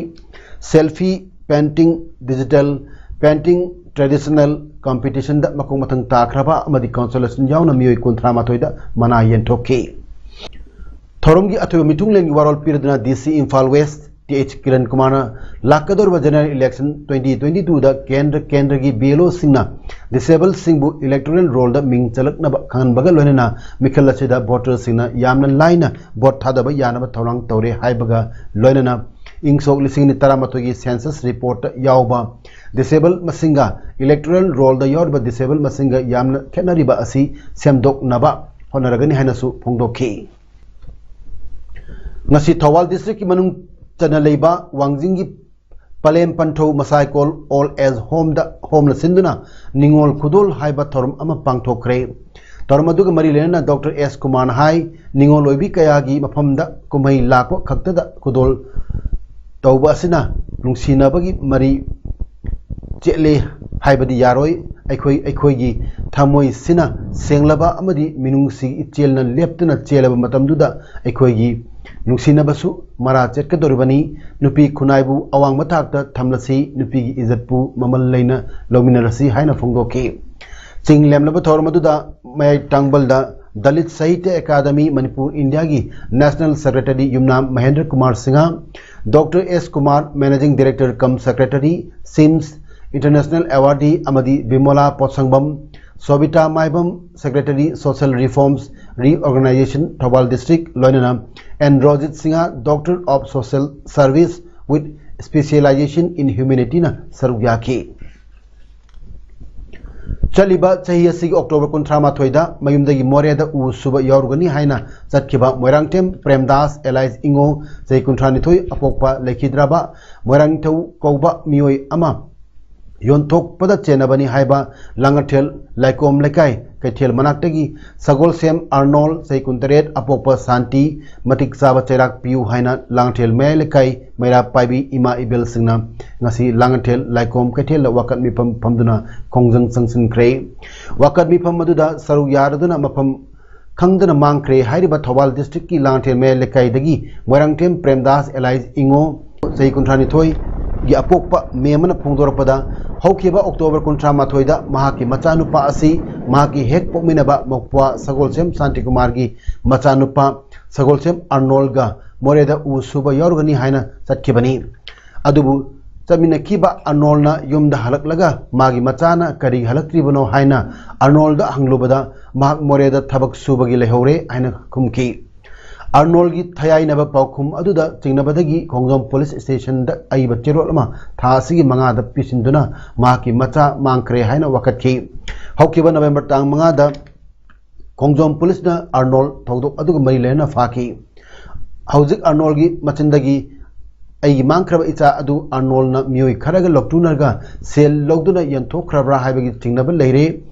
selfie, painting, digital painting, traditional competition ꯗ ꯃꯈꯣꯡ ꯃꯊꯪ ꯇꯥꯈ꯭ꯔꯕ ꯑꯃꯗꯤ consolation ꯌꯥꯎꯅ ꯃꯤꯑꯣꯏ ꯀꯨꯟꯊ꯭ꯔꯥ ꯃꯥꯊꯣꯏꯗ ꯃꯅꯥ ꯌꯦꯟꯊꯣꯛꯈꯤ꯫ ꯊꯧꯔꯝꯒꯤ ꯑꯊꯣꯏꯕ ꯃꯤꯊꯨꯡꯂꯦꯟꯒꯤ ꯋꯥꯔꯣꯜ ꯄꯤꯔꯗꯨꯅ D C Imphal west T H Kiran ꯀꯨꯃꯥꯔꯅ ꯂꯥꯛꯀꯗꯧꯔꯤꯕ general election twenty twenty two ꯗ ꯀꯦꯟꯗ꯭ꯔ ꯀꯦꯟꯗ꯭ꯔꯒꯤ B L O ꯁꯤꯡꯅ disabled ꯁꯤꯡꯕꯨ electoral roll ꯗ ꯃꯤꯡ ꯆꯜꯂꯛꯅꯕ ꯈꯪꯍꯟꯕꯒ ꯂꯣꯏꯅꯅ ꯃꯤꯈꯜ ꯑꯁꯤꯗ voter ꯁꯤꯡꯅ ꯌꯥꯝꯅ ꯂꯥꯏꯅ vote ꯊꯥꯗꯕ ꯌꯥꯅꯕ ꯊꯧꯔꯥꯡ ꯇꯧꯔꯦ ꯍꯥꯏꯕꯒ ꯂꯣꯏꯅꯅ ꯏꯪ ꯁꯣꯛ ꯂꯤꯁꯤꯡ ꯑꯅꯤ ꯇꯔꯥꯃꯥꯊꯣꯏꯒꯤ census report ꯇ ꯌꯥꯎꯕ disabled ꯃꯁꯤꯡꯒ electoral roll ꯗ ꯌꯥꯎꯔꯤꯕ disabled ꯃꯁꯤꯡꯒ ꯌꯥꯝꯅ ꯈꯦꯠꯅꯔꯤꯕ ꯑꯁꯤ ꯁꯦꯝꯗꯣꯛꯅꯕ ꯍꯣꯠꯅꯔꯒꯅꯤ ꯍꯥꯏꯅꯁꯨ ꯐꯣꯡꯗꯣꯛꯈꯤ꯫ ꯉꯁꯤ ꯊꯧꯕꯥꯜ district ꯀꯤ ꯃꯅꯨꯡ ꯆꯟꯅ ꯂꯩꯕ ꯋꯥꯡꯖꯤꯡꯒꯤ ꯄꯂꯦꯝ ꯄꯟꯊꯧ ꯃꯁꯥꯏꯀꯣꯜ old age home ꯗ ꯍꯣꯝꯅ ꯁꯤꯟꯗꯨꯅ ꯅꯤꯉꯣꯜ ꯈꯨꯗꯣꯜ ꯍꯥꯏꯕ ꯊꯧꯔꯝ ꯑꯃ ꯄꯥꯡꯊꯣꯛꯈ꯭ꯔꯦ꯫ ꯊꯧꯔꯝ ꯑꯗꯨꯒ ꯃꯔꯤ ꯂꯩꯅꯅ Doctor S ꯀꯨꯃꯥꯔꯅ ꯍꯥꯏ, ꯅꯤꯉꯣꯜ ꯑꯣꯏꯕꯤ ꯀꯌꯥꯒꯤ ꯃꯐꯝꯗ ꯀꯨꯝꯍꯩ ꯂꯥꯛꯄ ꯈꯛꯇꯗ ꯈꯨꯗꯣꯜ ꯇꯧꯕ ꯑꯁꯤꯅ ꯅꯨꯡꯁꯤꯅꯕꯒꯤ ꯃꯔꯤ ꯆꯦꯠꯂꯦ ꯍꯥꯏꯕꯗꯤ ꯌꯥꯔꯣꯏ꯫ ꯑꯩꯈꯣꯏ ꯑꯩꯈꯣꯏꯒꯤ ꯊꯃꯣꯏꯁꯤꯅ ꯁꯦꯡꯂꯕ ꯑꯃꯗꯤ ꯃꯤꯅꯨꯡꯁꯤ ꯏꯆꯦꯜꯅ ꯂꯦꯞꯇꯅ ꯆꯦꯜꯂꯕ ꯃꯇꯝꯗꯨꯗ ꯑꯩꯈꯣꯏꯒꯤ ꯅꯨꯡꯁꯤꯅꯕꯁꯨ ꯃꯔꯥ ꯆꯠꯀꯗꯧꯔꯤꯕꯅꯤ꯫ ꯅꯨꯄꯤ ꯈꯨꯟꯅꯥꯏꯕꯨ ꯑꯋꯥꯡꯕ ꯊꯥꯛꯇ ꯊꯝꯂꯁꯤ, ꯅꯨꯄꯤꯒꯤ ꯏꯖꯠꯄꯨ ꯃꯃꯜ ꯂꯩꯅ ꯂꯧꯃꯤꯟꯅꯔꯁꯤ ꯍꯥꯏꯅ ꯐꯣꯡꯗꯣꯛꯈꯤ꯫ ꯆꯤꯡ ꯂꯦꯝꯂꯕ ꯊꯧꯔꯝ ꯑꯗꯨꯗ ꯃꯌꯥꯏ ꯇꯥꯡꯕꯜꯗ ꯗꯂꯤꯠ ꯁꯥꯍꯤꯇ꯭ꯌ ꯑꯦꯀꯥꯗꯃꯤ ꯃꯅꯤꯄꯨꯔ ꯏꯟꯗꯤꯌꯥꯒꯤ national secretary Yumnam Mahendra Kumar Singh, doctor S Kumar, managing director cum secretary, ꯁꯤꯝꯁ ꯏꯟꯇꯔꯅꯦꯁꯅꯦꯜ ꯑꯦꯋꯥꯔꯗꯤ ꯑꯃꯗꯤ Bimola Potsangbam, Sobita Maibam, secretary social reforms reorganization Thoubal district, ꯂꯣꯏꯅꯅ N Rojit Singh, doctor of social service with specialization in ꯍ꯭ꯌꯨꯃꯦꯅꯤꯇꯤꯅ ꯁꯔꯨꯛ ꯌꯥꯈꯤ꯫ ꯆꯠꯂꯤꯕ ꯆꯍꯤ ꯑꯁꯤꯒꯤ ꯑꯣꯛꯇꯣꯕꯔ ꯀꯨꯟꯊ꯭ꯔꯥ ꯃꯥꯊꯣꯏꯗ ꯃꯌꯨꯝꯗꯒꯤ ꯃꯣꯔꯦꯗ ꯎ ꯁꯨꯕ ꯌꯥꯎꯔꯨꯒꯅꯤ ꯍꯥꯏꯅ ꯆꯠꯈꯤꯕ ꯃꯣꯏꯔꯥꯡꯊꯦꯝ ꯄ꯭ꯔꯦꯝꯗꯥꯁ alias ꯏꯉꯣ, ꯆꯍꯤ ꯀꯨꯟꯊ꯭ꯔꯥ ꯅꯤꯊꯣꯏ, ꯑꯄꯣꯛꯄ ꯂꯩꯈꯤꯗ꯭ꯔꯕ ꯃꯣꯏꯔꯥꯡꯊꯧ ꯀꯧꯕ ꯃꯤꯑꯣꯏ ꯑꯃ ꯌꯣꯟꯊꯣꯛꯄꯗ ꯆꯦꯟꯅꯕꯅꯤ ꯍꯥꯏꯕ ꯂꯥꯡꯉꯊꯦꯜ ꯂꯥꯏꯀꯣꯝ ꯂꯩꯀꯥꯏ ꯀꯩꯊꯦꯜ ꯃꯅꯥꯛꯇꯒꯤ ꯁꯒꯣꯜꯁꯦꯝ ꯑꯥꯔꯅꯣꯜ, ꯆꯍꯤ ꯀꯨꯟꯇꯔꯦꯠ, ꯑꯄꯣꯛꯄ ꯁꯥꯟꯇꯤ, ꯃꯇꯤꯛ ꯆꯥꯕ ꯆꯩꯔꯥꯛ ꯄꯤꯌꯨ ꯍꯥꯏꯅ ꯂꯥꯡꯉꯊꯦꯜ ꯃꯌꯥꯏ ꯂꯩꯀꯥꯏ ꯃꯩꯔꯥ ꯄꯥꯏꯕꯤ ꯏꯃꯥ ꯏꯕꯦꯜꯁꯤꯡꯅ ꯉꯁꯤ ꯂꯥꯡꯉꯊꯦꯜ ꯂꯥꯏꯀꯣꯝ ꯀꯩꯊꯦꯜꯗ ꯋꯥꯀꯠ ꯃꯤꯐꯝ ꯐꯝꯗꯨꯅ ꯈꯣꯡꯖꯪ ꯆꯪꯁꯤꯟꯈ꯭ꯔꯦ꯫ ꯋꯥꯀꯠ ꯃꯤꯐꯝ ꯑꯗꯨꯗ ꯁꯔꯨꯛ ꯌꯥꯔꯗꯨꯅ ꯃꯐꯝ ꯈꯪꯗꯅ ꯃꯥꯡꯈ꯭ꯔꯦ ꯍꯥꯏꯔꯤꯕ ꯊꯧꯕꯥꯜ ꯗꯤꯁꯇ꯭ꯔꯤꯛꯀꯤ ꯂꯥꯡꯉꯊꯦꯜ ꯃꯌꯥꯏ ꯂꯩꯀꯥꯏꯗꯒꯤ ꯃꯣꯏꯔꯥꯡꯊꯦꯝ ꯄ꯭ꯔꯦꯝꯗꯥꯁ alias ꯏꯉꯣ, ꯆꯍꯤ ꯀꯨꯟꯊ꯭ꯔꯥ ꯅꯤꯊꯣꯏꯒꯤ ꯑꯄꯣꯛꯄ ꯃꯦꯝ ꯑꯃꯅ ꯐꯣꯡꯗꯣꯔꯛꯄꯗ, ꯍꯧꯈꯤꯕ ꯑꯣꯛꯇꯣꯕꯔ ꯀꯨꯟꯊ꯭ꯔꯥ ꯃꯥꯊꯣꯏꯗ ꯃꯍꯥꯛꯀꯤ ꯃꯆꯥꯅꯨꯄꯥ ꯑꯁꯤ ꯃꯍꯥꯛꯀꯤ ꯍꯦꯛ ꯄꯣꯛꯃꯤꯟꯅꯕ ꯃꯧꯄ꯭ꯋꯥ ꯁꯒꯣꯜꯁꯦꯝ ꯁꯥꯟꯇꯤꯀꯨꯃꯥꯔꯒꯤ ꯃꯆꯥꯅꯨꯄꯥ ꯁꯒꯣꯜꯁꯦꯝ ꯑꯥꯔꯅꯣꯜꯒ ꯃꯣꯔꯦꯗ ꯎ ꯁꯨꯕ ꯌꯥꯎꯔꯨꯒꯅꯤ ꯍꯥꯏꯅ ꯆꯠꯈꯤꯕꯅꯤ꯫ ꯑꯗꯨꯕꯨ ꯆꯠꯃꯤꯟꯅꯈꯤꯕ ꯑꯥꯔꯅꯣꯜꯅ ꯌꯨꯝꯗ ꯍꯜꯂꯛꯂꯒ ꯃꯥꯒꯤ ꯃꯆꯥꯅ ꯀꯔꯤ ꯍꯜꯂꯛꯇ꯭ꯔꯤꯕꯅꯣ ꯍꯥꯏꯅ ꯑꯥꯔꯅꯣꯜꯗ ꯍꯪꯂꯨꯕꯗ, ꯃꯍꯥꯛ ꯃꯣꯔꯦꯗ ꯊꯕꯛ ꯁꯨꯕꯒꯤ ꯂꯩꯍꯧꯔꯦ ꯍꯥꯏꯅ ꯈꯨꯝꯈꯤ꯫ ꯑꯥꯔꯅꯣꯜꯒꯤ ꯊꯌꯥꯏꯅꯕ ꯄꯥꯎꯈꯨꯝ ꯑꯗꯨꯗ ꯆꯤꯡꯅꯕꯗꯒꯤ ꯈꯣꯡꯖꯣꯝ ꯄꯨꯂꯤꯁ ꯁ꯭ꯇꯦꯁꯟꯗ ꯑꯏꯕ ꯆꯦꯔꯣꯜ ꯑꯃ ꯊꯥ ꯑꯁꯤꯒꯤ ꯃꯉꯥꯗ ꯄꯤꯁꯤꯟꯗꯨꯅ ꯃꯍꯥꯛꯀꯤ ꯃꯆꯥ ꯃꯥꯡꯈ꯭ꯔꯦ ꯍꯥꯏꯅ ꯋꯥꯀꯠꯈꯤ꯫ ꯍꯧꯈꯤꯕ ꯅꯕꯦꯝꯕꯔ ꯇꯥꯡ ꯃꯉꯥꯗ ꯈꯣꯡꯖꯣꯝ ꯄꯨꯂꯤꯁꯅ ꯑꯥꯔꯅꯣꯜ ꯊꯧꯗꯣꯛ ꯑꯗꯨꯒ ꯃꯔꯤ ꯂꯩꯅꯅ ꯐꯥꯈꯤ꯫ ꯍꯧꯖꯤꯛ ꯑꯥꯔꯅꯣꯜꯒꯤ ꯃꯆꯤꯟꯗꯒꯤ "ꯑꯩꯒꯤ ꯃꯥꯡꯈ꯭ꯔꯕ ꯏꯆꯥ ꯑꯗꯨ ꯑꯥꯔꯅꯣꯜꯅ ꯃꯤꯑꯣꯏ ꯈꯔꯒ ꯂꯧꯇꯨꯅꯔꯒ ꯁꯦꯜ ꯂꯧꯗꯨꯅ ꯌꯣꯟꯊꯣꯛꯈ꯭ꯔꯕ꯭ꯔꯥ?" ꯍꯥꯏꯕꯒꯤ ꯆꯤꯡꯅꯕ ꯂꯩꯔꯦ꯫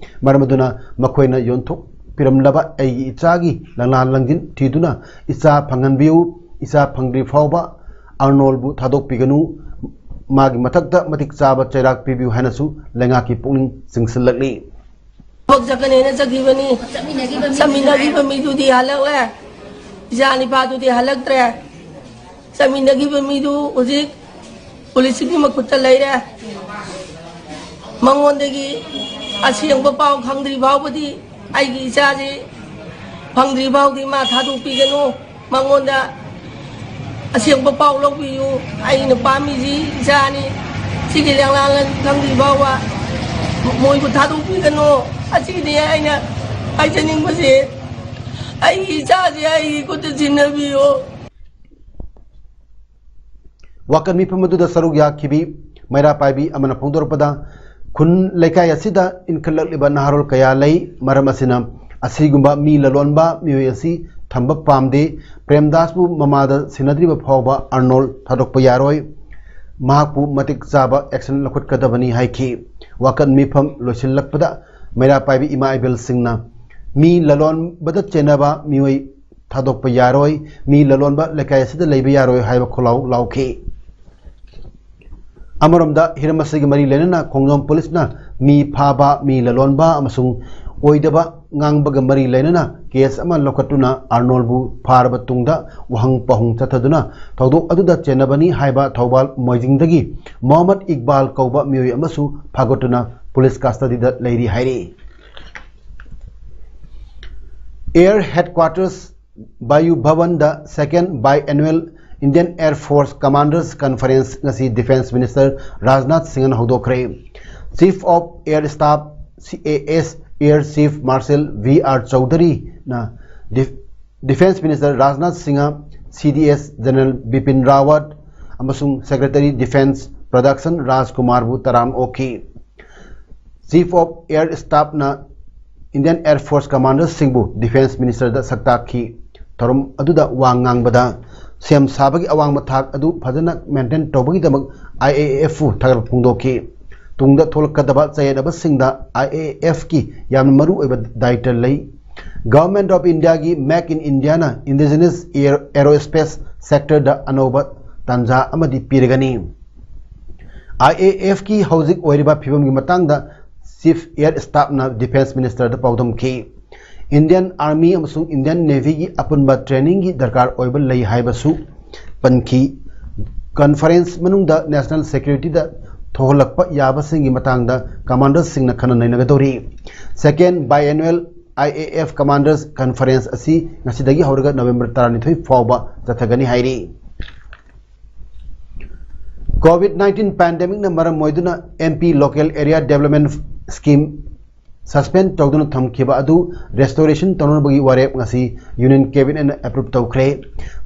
ꯃꯔꯝ ꯑꯗꯨꯅ ꯃꯈꯣꯏꯅ ꯌꯣꯟꯊꯣꯛꯄꯤꯔꯝꯂꯕ ꯑꯩꯒꯤ ꯏꯆꯥꯒꯤ ꯂꯪꯂꯥ ꯂꯪꯖꯤꯟ ꯊꯤꯗꯨꯅ ꯏꯆꯥ ꯐꯪꯍꯟꯕꯤꯌꯨ꯫ ꯏꯆꯥ ꯐꯪꯗ꯭ꯔꯤ ꯐꯥꯎꯕ ꯑꯥꯔꯅꯣꯜꯕꯨ ꯊꯥꯗꯣꯛꯄꯤꯒꯅꯨ꯫ ꯃꯥꯒꯤ ꯃꯊꯛꯇ ꯃꯇꯤꯛ ꯆꯥꯕ ꯆꯩꯔꯥꯛ ꯄꯤꯕꯤꯌꯨ ꯍꯥꯏꯅꯁꯨ ꯂꯩꯉꯥꯛꯀꯤ ꯄꯨꯛꯅꯤꯡ ꯆꯤꯡꯁꯤꯜꯂꯛꯂꯤ꯫ ꯊꯕꯛ ꯆꯠꯀꯅꯦꯅ ꯆꯠꯈꯤꯕꯅꯤ꯫ ꯆꯠꯃꯤꯟꯅꯈꯤꯕ ꯃꯤꯗꯨꯗꯤ ꯍꯜꯂꯛꯂꯦ꯫ ꯏꯆꯥ ꯅꯤꯄꯥꯗꯨꯗꯤ ꯍꯜꯂꯛꯇ꯭ꯔꯦ꯫ ꯆꯠꯃꯤꯟꯅꯈꯤꯕ ꯃꯤꯗꯨ ꯍꯧꯖꯤꯛ ꯄꯨꯂꯤꯁꯀꯤ ꯃꯈꯨꯠꯇ ꯂꯩꯔꯦ꯫ ꯃꯉꯣꯟꯗꯒꯤ ꯑꯁꯦꯡꯕ ꯄꯥꯎ ꯈꯪꯗ꯭ꯔꯤ ꯐꯥꯎꯕꯗꯤ, ꯑꯩꯒꯤ ꯏꯆꯥꯁꯤ ꯐꯪꯗ꯭ꯔꯤ ꯐꯥꯎꯗꯤ ꯃꯥ ꯊꯥꯗꯣꯛꯄꯤꯒꯅꯨ꯫ ꯃꯉꯣꯟꯗ ꯑꯁꯦꯡꯕ ꯄꯥꯎ ꯂꯧꯕꯤꯌꯨ꯫ ꯑꯩꯅ ꯄꯥꯝꯃꯤꯁꯤ ꯏꯆꯥꯅꯤ꯫ ꯁꯤꯒꯤ ꯂꯦꯡꯂꯥꯟ ꯈꯪꯗ꯭ꯔꯤ ꯐꯥꯎꯕ ꯃꯣꯏꯕꯨ ꯊꯥꯗꯣꯛꯄꯤꯒꯅꯨ꯫ ꯑꯁꯤꯅꯤ ꯑꯩꯅ ꯍꯥꯏꯖꯅꯤꯡꯕꯁꯦ꯫ ꯑꯩꯒꯤ ꯏꯆꯥꯁꯦ ꯑꯩꯒꯤ ꯈꯨꯠꯇ ꯁꯤꯟꯅꯕꯤꯌꯨ꯫ ꯋꯥꯀꯠ ꯃꯤꯐꯝ ꯑꯗꯨꯗ ꯁꯔꯨꯛ ꯌꯥꯈꯤꯕꯤ ꯃꯩꯔꯥ ꯄꯥꯏꯕꯤ ꯑꯃꯅ ꯐꯣꯡꯗꯣꯔꯛꯄꯗ, ꯈꯨꯟ ꯂꯩꯀꯥꯏ ꯑꯁꯤꯗ ꯏꯟꯈꯠꯂꯛꯂꯤꯕ ꯅꯍꯥꯔꯣꯜ ꯀꯌꯥ ꯂꯩ꯫ ꯃꯔꯝ ꯑꯁꯤꯅ ꯑꯁꯤꯒꯨꯝꯕ ꯃꯤ ꯂꯂꯣꯟꯕ ꯃꯤꯑꯣꯏ ꯑꯁꯤ ꯊꯝꯕ ꯄꯥꯝꯗꯦ꯫ ꯄ꯭ꯔꯦꯝꯗꯥꯁꯄꯨ ꯃꯃꯥꯗ ꯁꯤꯟꯅꯗ꯭ꯔꯤꯕ ꯐꯥꯎꯕ ꯑꯔꯅꯣꯜ ꯊꯥꯗꯣꯛꯄ ꯌꯥꯔꯣꯏ꯫ ꯃꯍꯥꯛꯄꯨ ꯃꯇꯤꯛ ꯆꯥꯕ action ꯂꯧꯈꯠꯀꯗꯕꯅꯤ ꯍꯥꯏꯈꯤ꯫ ꯋꯥꯀꯠ ꯃꯤꯐꯝ ꯂꯣꯏꯁꯤꯜꯂꯛꯄꯗ ꯃꯩꯔꯥ ꯄꯥꯏꯕꯤ ꯏꯃꯥ ꯏꯕꯦꯜꯁꯤꯡꯅ ꯃꯤ ꯂꯂꯣꯟꯕꯗ ꯆꯦꯟꯅꯕ ꯃꯤꯑꯣꯏ ꯊꯥꯗꯣꯛꯄ ꯌꯥꯔꯣꯏ, ꯃꯤ ꯂꯂꯣꯟꯕ ꯂꯩꯀꯥꯏ ꯑꯁꯤꯗ ꯂꯩꯕ ꯌꯥꯔꯣꯏ ꯍꯥꯏꯕ ꯈꯣꯜꯂꯥꯎ ꯂꯥꯎꯈꯤ꯫ ꯑꯃꯔꯣꯝꯗ ꯍꯤꯔꯝ ꯑꯁꯤꯒꯤ ꯃꯔꯤ ꯂꯩꯅꯅ ꯈꯣꯡꯖꯣꯝ ꯄꯨꯂꯤꯁꯅ ꯃꯤ ꯐꯥꯕ, ꯃꯤ ꯂꯂꯣꯟꯕ ꯑꯃꯁꯨꯡ ꯑꯣꯏꯗꯕ ꯉꯥꯡꯕꯒ ꯃꯔꯤ ꯂꯩꯅꯅ case ꯑꯃ ꯂꯧꯈꯠꯇꯨꯅ ꯑꯔꯅꯣꯜꯕꯨ ꯐꯥꯔꯕ ꯇꯨꯡꯗ ꯋꯥꯍꯪ ꯄꯥꯎꯍꯪ ꯆꯠꯊꯗꯨꯅ ꯊꯧꯗꯣꯛ ꯑꯗꯨꯗ ꯆꯦꯟꯅꯕꯅꯤ ꯍꯥꯏꯕ ꯊꯧꯕꯥꯜ ꯃꯣꯏꯖꯤꯡꯗꯒꯤ ꯃꯣꯍꯝꯃꯗ ꯏꯛꯕꯥꯜ ꯀꯧꯕ ꯃꯤꯑꯣꯏ ꯑꯃꯁꯨ ꯐꯥꯒꯠꯇꯨꯅ ꯄꯨꯂꯤꯁ custody ꯗ ꯂꯩꯔꯤ ꯍꯥꯏꯔꯤ꯫ Air Headquarters ꯕꯥꯌꯨ ꯚꯕꯟꯗ second biannual Indian Air Force Commanders Conference ꯉꯁꯤ Defence Minister ꯔꯥꯖꯅꯥꯊ ꯁꯤꯡꯍꯅ ꯍꯧꯗꯣꯛꯈ꯭ꯔꯦ꯫ Chief of Air Staff, C A S, Air Chief Marshal V R ꯆꯧꯙꯔꯤꯅ Def-, Defence Minister Rajnath Singh, C D S General Bipin ꯔꯥꯋꯠ ꯑꯃꯁꯨꯡ Secretary Defence Production Raj ꯀꯨꯃꯥꯔꯕꯨ ꯇꯔꯥꯝ ꯑꯣꯛꯈꯤ꯫ Chief of Air Staff ꯅ Indian Air Force Commanders ꯁꯤꯡꯕꯨ Defence Minister ꯗ ꯁꯛ ꯇꯥꯛꯈꯤ꯫ ꯊꯧꯔꯝ ꯑꯗꯨꯗ ꯋꯥ ꯉꯥꯡꯕꯗ ꯁꯦꯝ ꯁꯥꯕꯒꯤ ꯑꯋꯥꯡꯕ ꯊꯥꯛ ꯑꯗꯨ ꯐꯖꯅ maintain ꯇꯧꯕꯒꯤꯗꯃꯛ I A F ꯄꯨ ꯊꯥꯒꯠꯄ ꯐꯣꯡꯗꯣꯛꯈꯤ꯫ ꯇꯨꯡꯗ ꯊꯣꯛꯂꯛꯀꯗꯕ ꯆꯌꯦꯠꯅꯕꯁꯤꯡꯗ I A F ꯀꯤ ꯌꯥꯝꯅ ꯃꯔꯨ ꯑꯣꯏꯕ ꯗꯥꯌꯤꯠꯇ ꯂꯩ꯫ Government of India ꯒꯤ Make in India ꯅ indigenous air, aerospace sector ꯗ ꯑꯅꯧꯕ ꯇꯥꯟꯖꯥ ꯑꯃꯗꯤ ꯄꯤꯔꯒꯅꯤ꯫ IAF ꯀꯤ ꯍꯧꯖꯤꯛ ꯑꯣꯏꯔꯤꯕ ꯐꯤꯕꯝꯒꯤ ꯃꯇꯥꯡꯗ Chief Air Staff ꯅ Defence Minister ꯗ ꯄꯥꯎꯗꯝꯈꯤ꯫ Indian Army ꯑꯃꯁꯨꯡ Indian Navy ꯒꯤ ꯑꯄꯨꯟꯕ training ꯒꯤ ꯗꯔꯀꯥꯔ ꯑꯣꯏꯕ ꯂꯩ ꯍꯥꯏꯕꯁꯨ ꯄꯟꯈꯤ꯫ Conference ꯃꯅꯨꯡꯗ national security ꯗ ꯊꯣꯛꯍꯜꯂꯛꯄ ꯌꯥꯕꯁꯤꯡꯒꯤ ꯃꯇꯥꯡꯗ commanders ꯁꯤꯡꯅ ꯈꯟꯅ ꯅꯩꯅꯒꯗꯧꯔꯤ꯫ Second Biannual IAF Commanders Conference ꯑꯁꯤ ꯉꯁꯤꯗꯒꯤ ꯍꯧꯔꯒ November ꯇꯔꯥꯅꯤꯊꯣꯏ ꯐꯥꯎꯕ ꯆꯠꯊꯒꯅꯤ ꯍꯥꯏꯔꯤ꯫ COVID nineteen pandemic ꯅ ꯃꯔꯝ ꯑꯣꯏꯗꯨꯅ MP Local Area Development Scheme suspend ꯇꯧꯗꯨꯅ ꯊꯝꯈꯤꯕ ꯑꯗꯨ restoration ꯇꯧꯅꯅꯕꯒꯤ ꯋꯥꯔꯦꯞ ꯉꯁꯤ Union Cabinet ꯅ approve ꯇꯧꯈ꯭ꯔꯦ꯫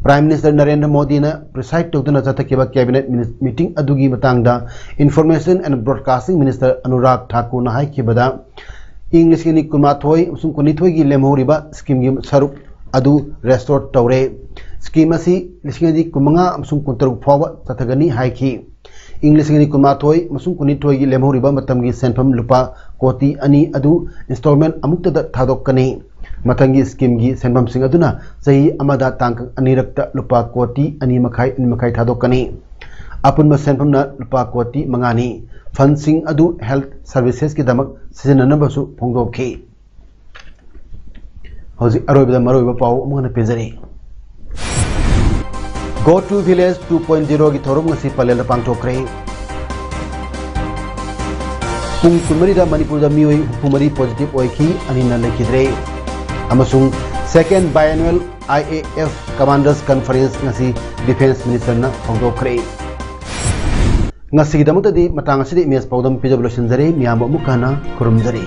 Prime Minister ꯅꯔꯦꯟꯗ꯭ꯔ ꯃꯣꯗꯤꯅ preside ꯇꯧꯗꯨꯅ ꯆꯠꯊꯈꯤꯕ Cabinet mini-, meeting ꯑꯗꯨꯒꯤ ꯃꯇꯥꯡꯗ Information and Broadcasting Minister Anurag ꯊꯥꯀꯨꯔꯅ ꯍꯥꯏꯈꯤꯕꯗ, ꯏꯪ ꯂꯤꯁꯤꯡ ꯑꯅꯤ ꯀꯨꯟꯃꯥꯊꯣꯏ ꯑꯃꯁꯨꯡ ꯀꯨꯟꯅꯤꯊꯣꯏꯒꯤ ꯂꯦꯝꯍꯧꯔꯤꯕ scheme ꯒꯤ ꯁꯔꯨꯛ ꯑꯗꯨ restore ꯇꯧꯔꯦ꯫ Scheme ꯑꯁꯤ ꯂꯤꯁꯤꯡ ꯑꯅꯤ ꯀꯨꯟꯃꯉꯥ ꯑꯃꯁꯨꯡ ꯀꯨꯟꯇꯔꯨꯛ ꯐꯥꯎꯕ ꯆꯠꯊꯒꯅꯤ ꯍꯥꯏꯈꯤ꯫ ꯏꯪ ꯂꯤꯁꯤꯡ ꯑꯅꯤ ꯀꯨꯟꯃꯥꯊꯣꯏ ꯑꯃꯁꯨꯡ ꯀꯨꯟꯅꯤꯊꯣꯏꯒꯤ ꯂꯦꯝꯍꯧꯔꯤꯕ ꯃꯇꯝꯒꯤ ꯁꯦꯟꯐꯝ ꯂꯨꯄꯥ ꯀꯣꯇꯤ ꯑꯅꯤ ꯑꯗꯨ installment ꯑꯃꯨꯛꯇꯗ ꯊꯥꯗꯣꯛꯀꯅꯤ꯫ ꯃꯊꯪꯒꯤ scheme ꯒꯤ ꯁꯦꯟꯐꯝꯁꯤꯡ ꯑꯗꯨꯅ ꯆꯍꯤ ꯑꯃꯗ ꯇꯥꯡꯀꯛ ꯑꯅꯤꯔꯛꯇ ꯂꯨꯄꯥ ꯀꯣꯇꯤ ꯑꯅꯤ ꯃꯈꯥꯏ, ꯑꯅꯤ ꯃꯈꯥꯏ ꯊꯥꯗꯣꯛꯀꯅꯤ꯫ ꯑꯄꯨꯟꯕ ꯁꯦꯟꯐꯝꯅ ꯂꯨꯄꯥ ꯀꯣꯇꯤ ꯃꯉꯥꯅꯤ꯫ Fund ꯁꯤꯡ ꯑꯗꯨ health services ꯀꯤꯗꯃꯛ ꯁꯤꯖꯤꯟꯅꯅꯕꯁꯨ ꯐꯣꯡꯗꯣꯛꯈꯤ꯫ ꯍꯧꯖꯤꯛ ꯑꯔꯣꯏꯕꯗ ꯃꯔꯨꯑꯣꯏꯕ ꯄꯥꯎ ꯑꯃꯨꯛ ꯍꯟꯅ ꯄꯤꯖꯔꯤ꯫ Go to Village two point zero ꯒꯤ ꯊꯧꯔꯝ ꯉꯁꯤ ꯄꯂꯦꯜꯗ ꯄꯥꯡꯊꯣꯛꯈ꯭ꯔꯦ꯫ ꯄꯨꯡ ꯀꯨꯟꯃꯔꯤꯗ ꯃꯅꯤꯄꯨꯔꯗ ꯃꯤꯑꯣꯏ ꯍꯨꯝꯐꯨꯃꯔꯤ positive ꯑꯣꯏꯈꯤ, ꯑꯅꯤꯅ ꯂꯩꯈꯤꯗ꯭ꯔꯦ꯫ ꯑꯃꯁꯨꯡ Second Biannual IAF Commanders Conference ꯉꯁꯤ Defence Minister ꯅ ꯍꯧꯗꯣꯛꯈ꯭ꯔꯦ꯫ ꯉꯁꯤꯒꯤꯗꯃꯛꯇꯗꯤ ꯃꯇꯥꯡ ꯑꯁꯤꯗ ꯏꯃꯦꯖ ꯄꯥꯎꯗꯝ ꯄꯤꯖꯕ ꯂꯣꯏꯁꯤꯟꯖꯔꯦ꯫ ꯃꯤꯌꯥꯝꯕꯨ ꯑꯃꯨꯛ ꯍꯟꯅ ꯈꯨꯔꯨꯝꯖꯔꯤ꯫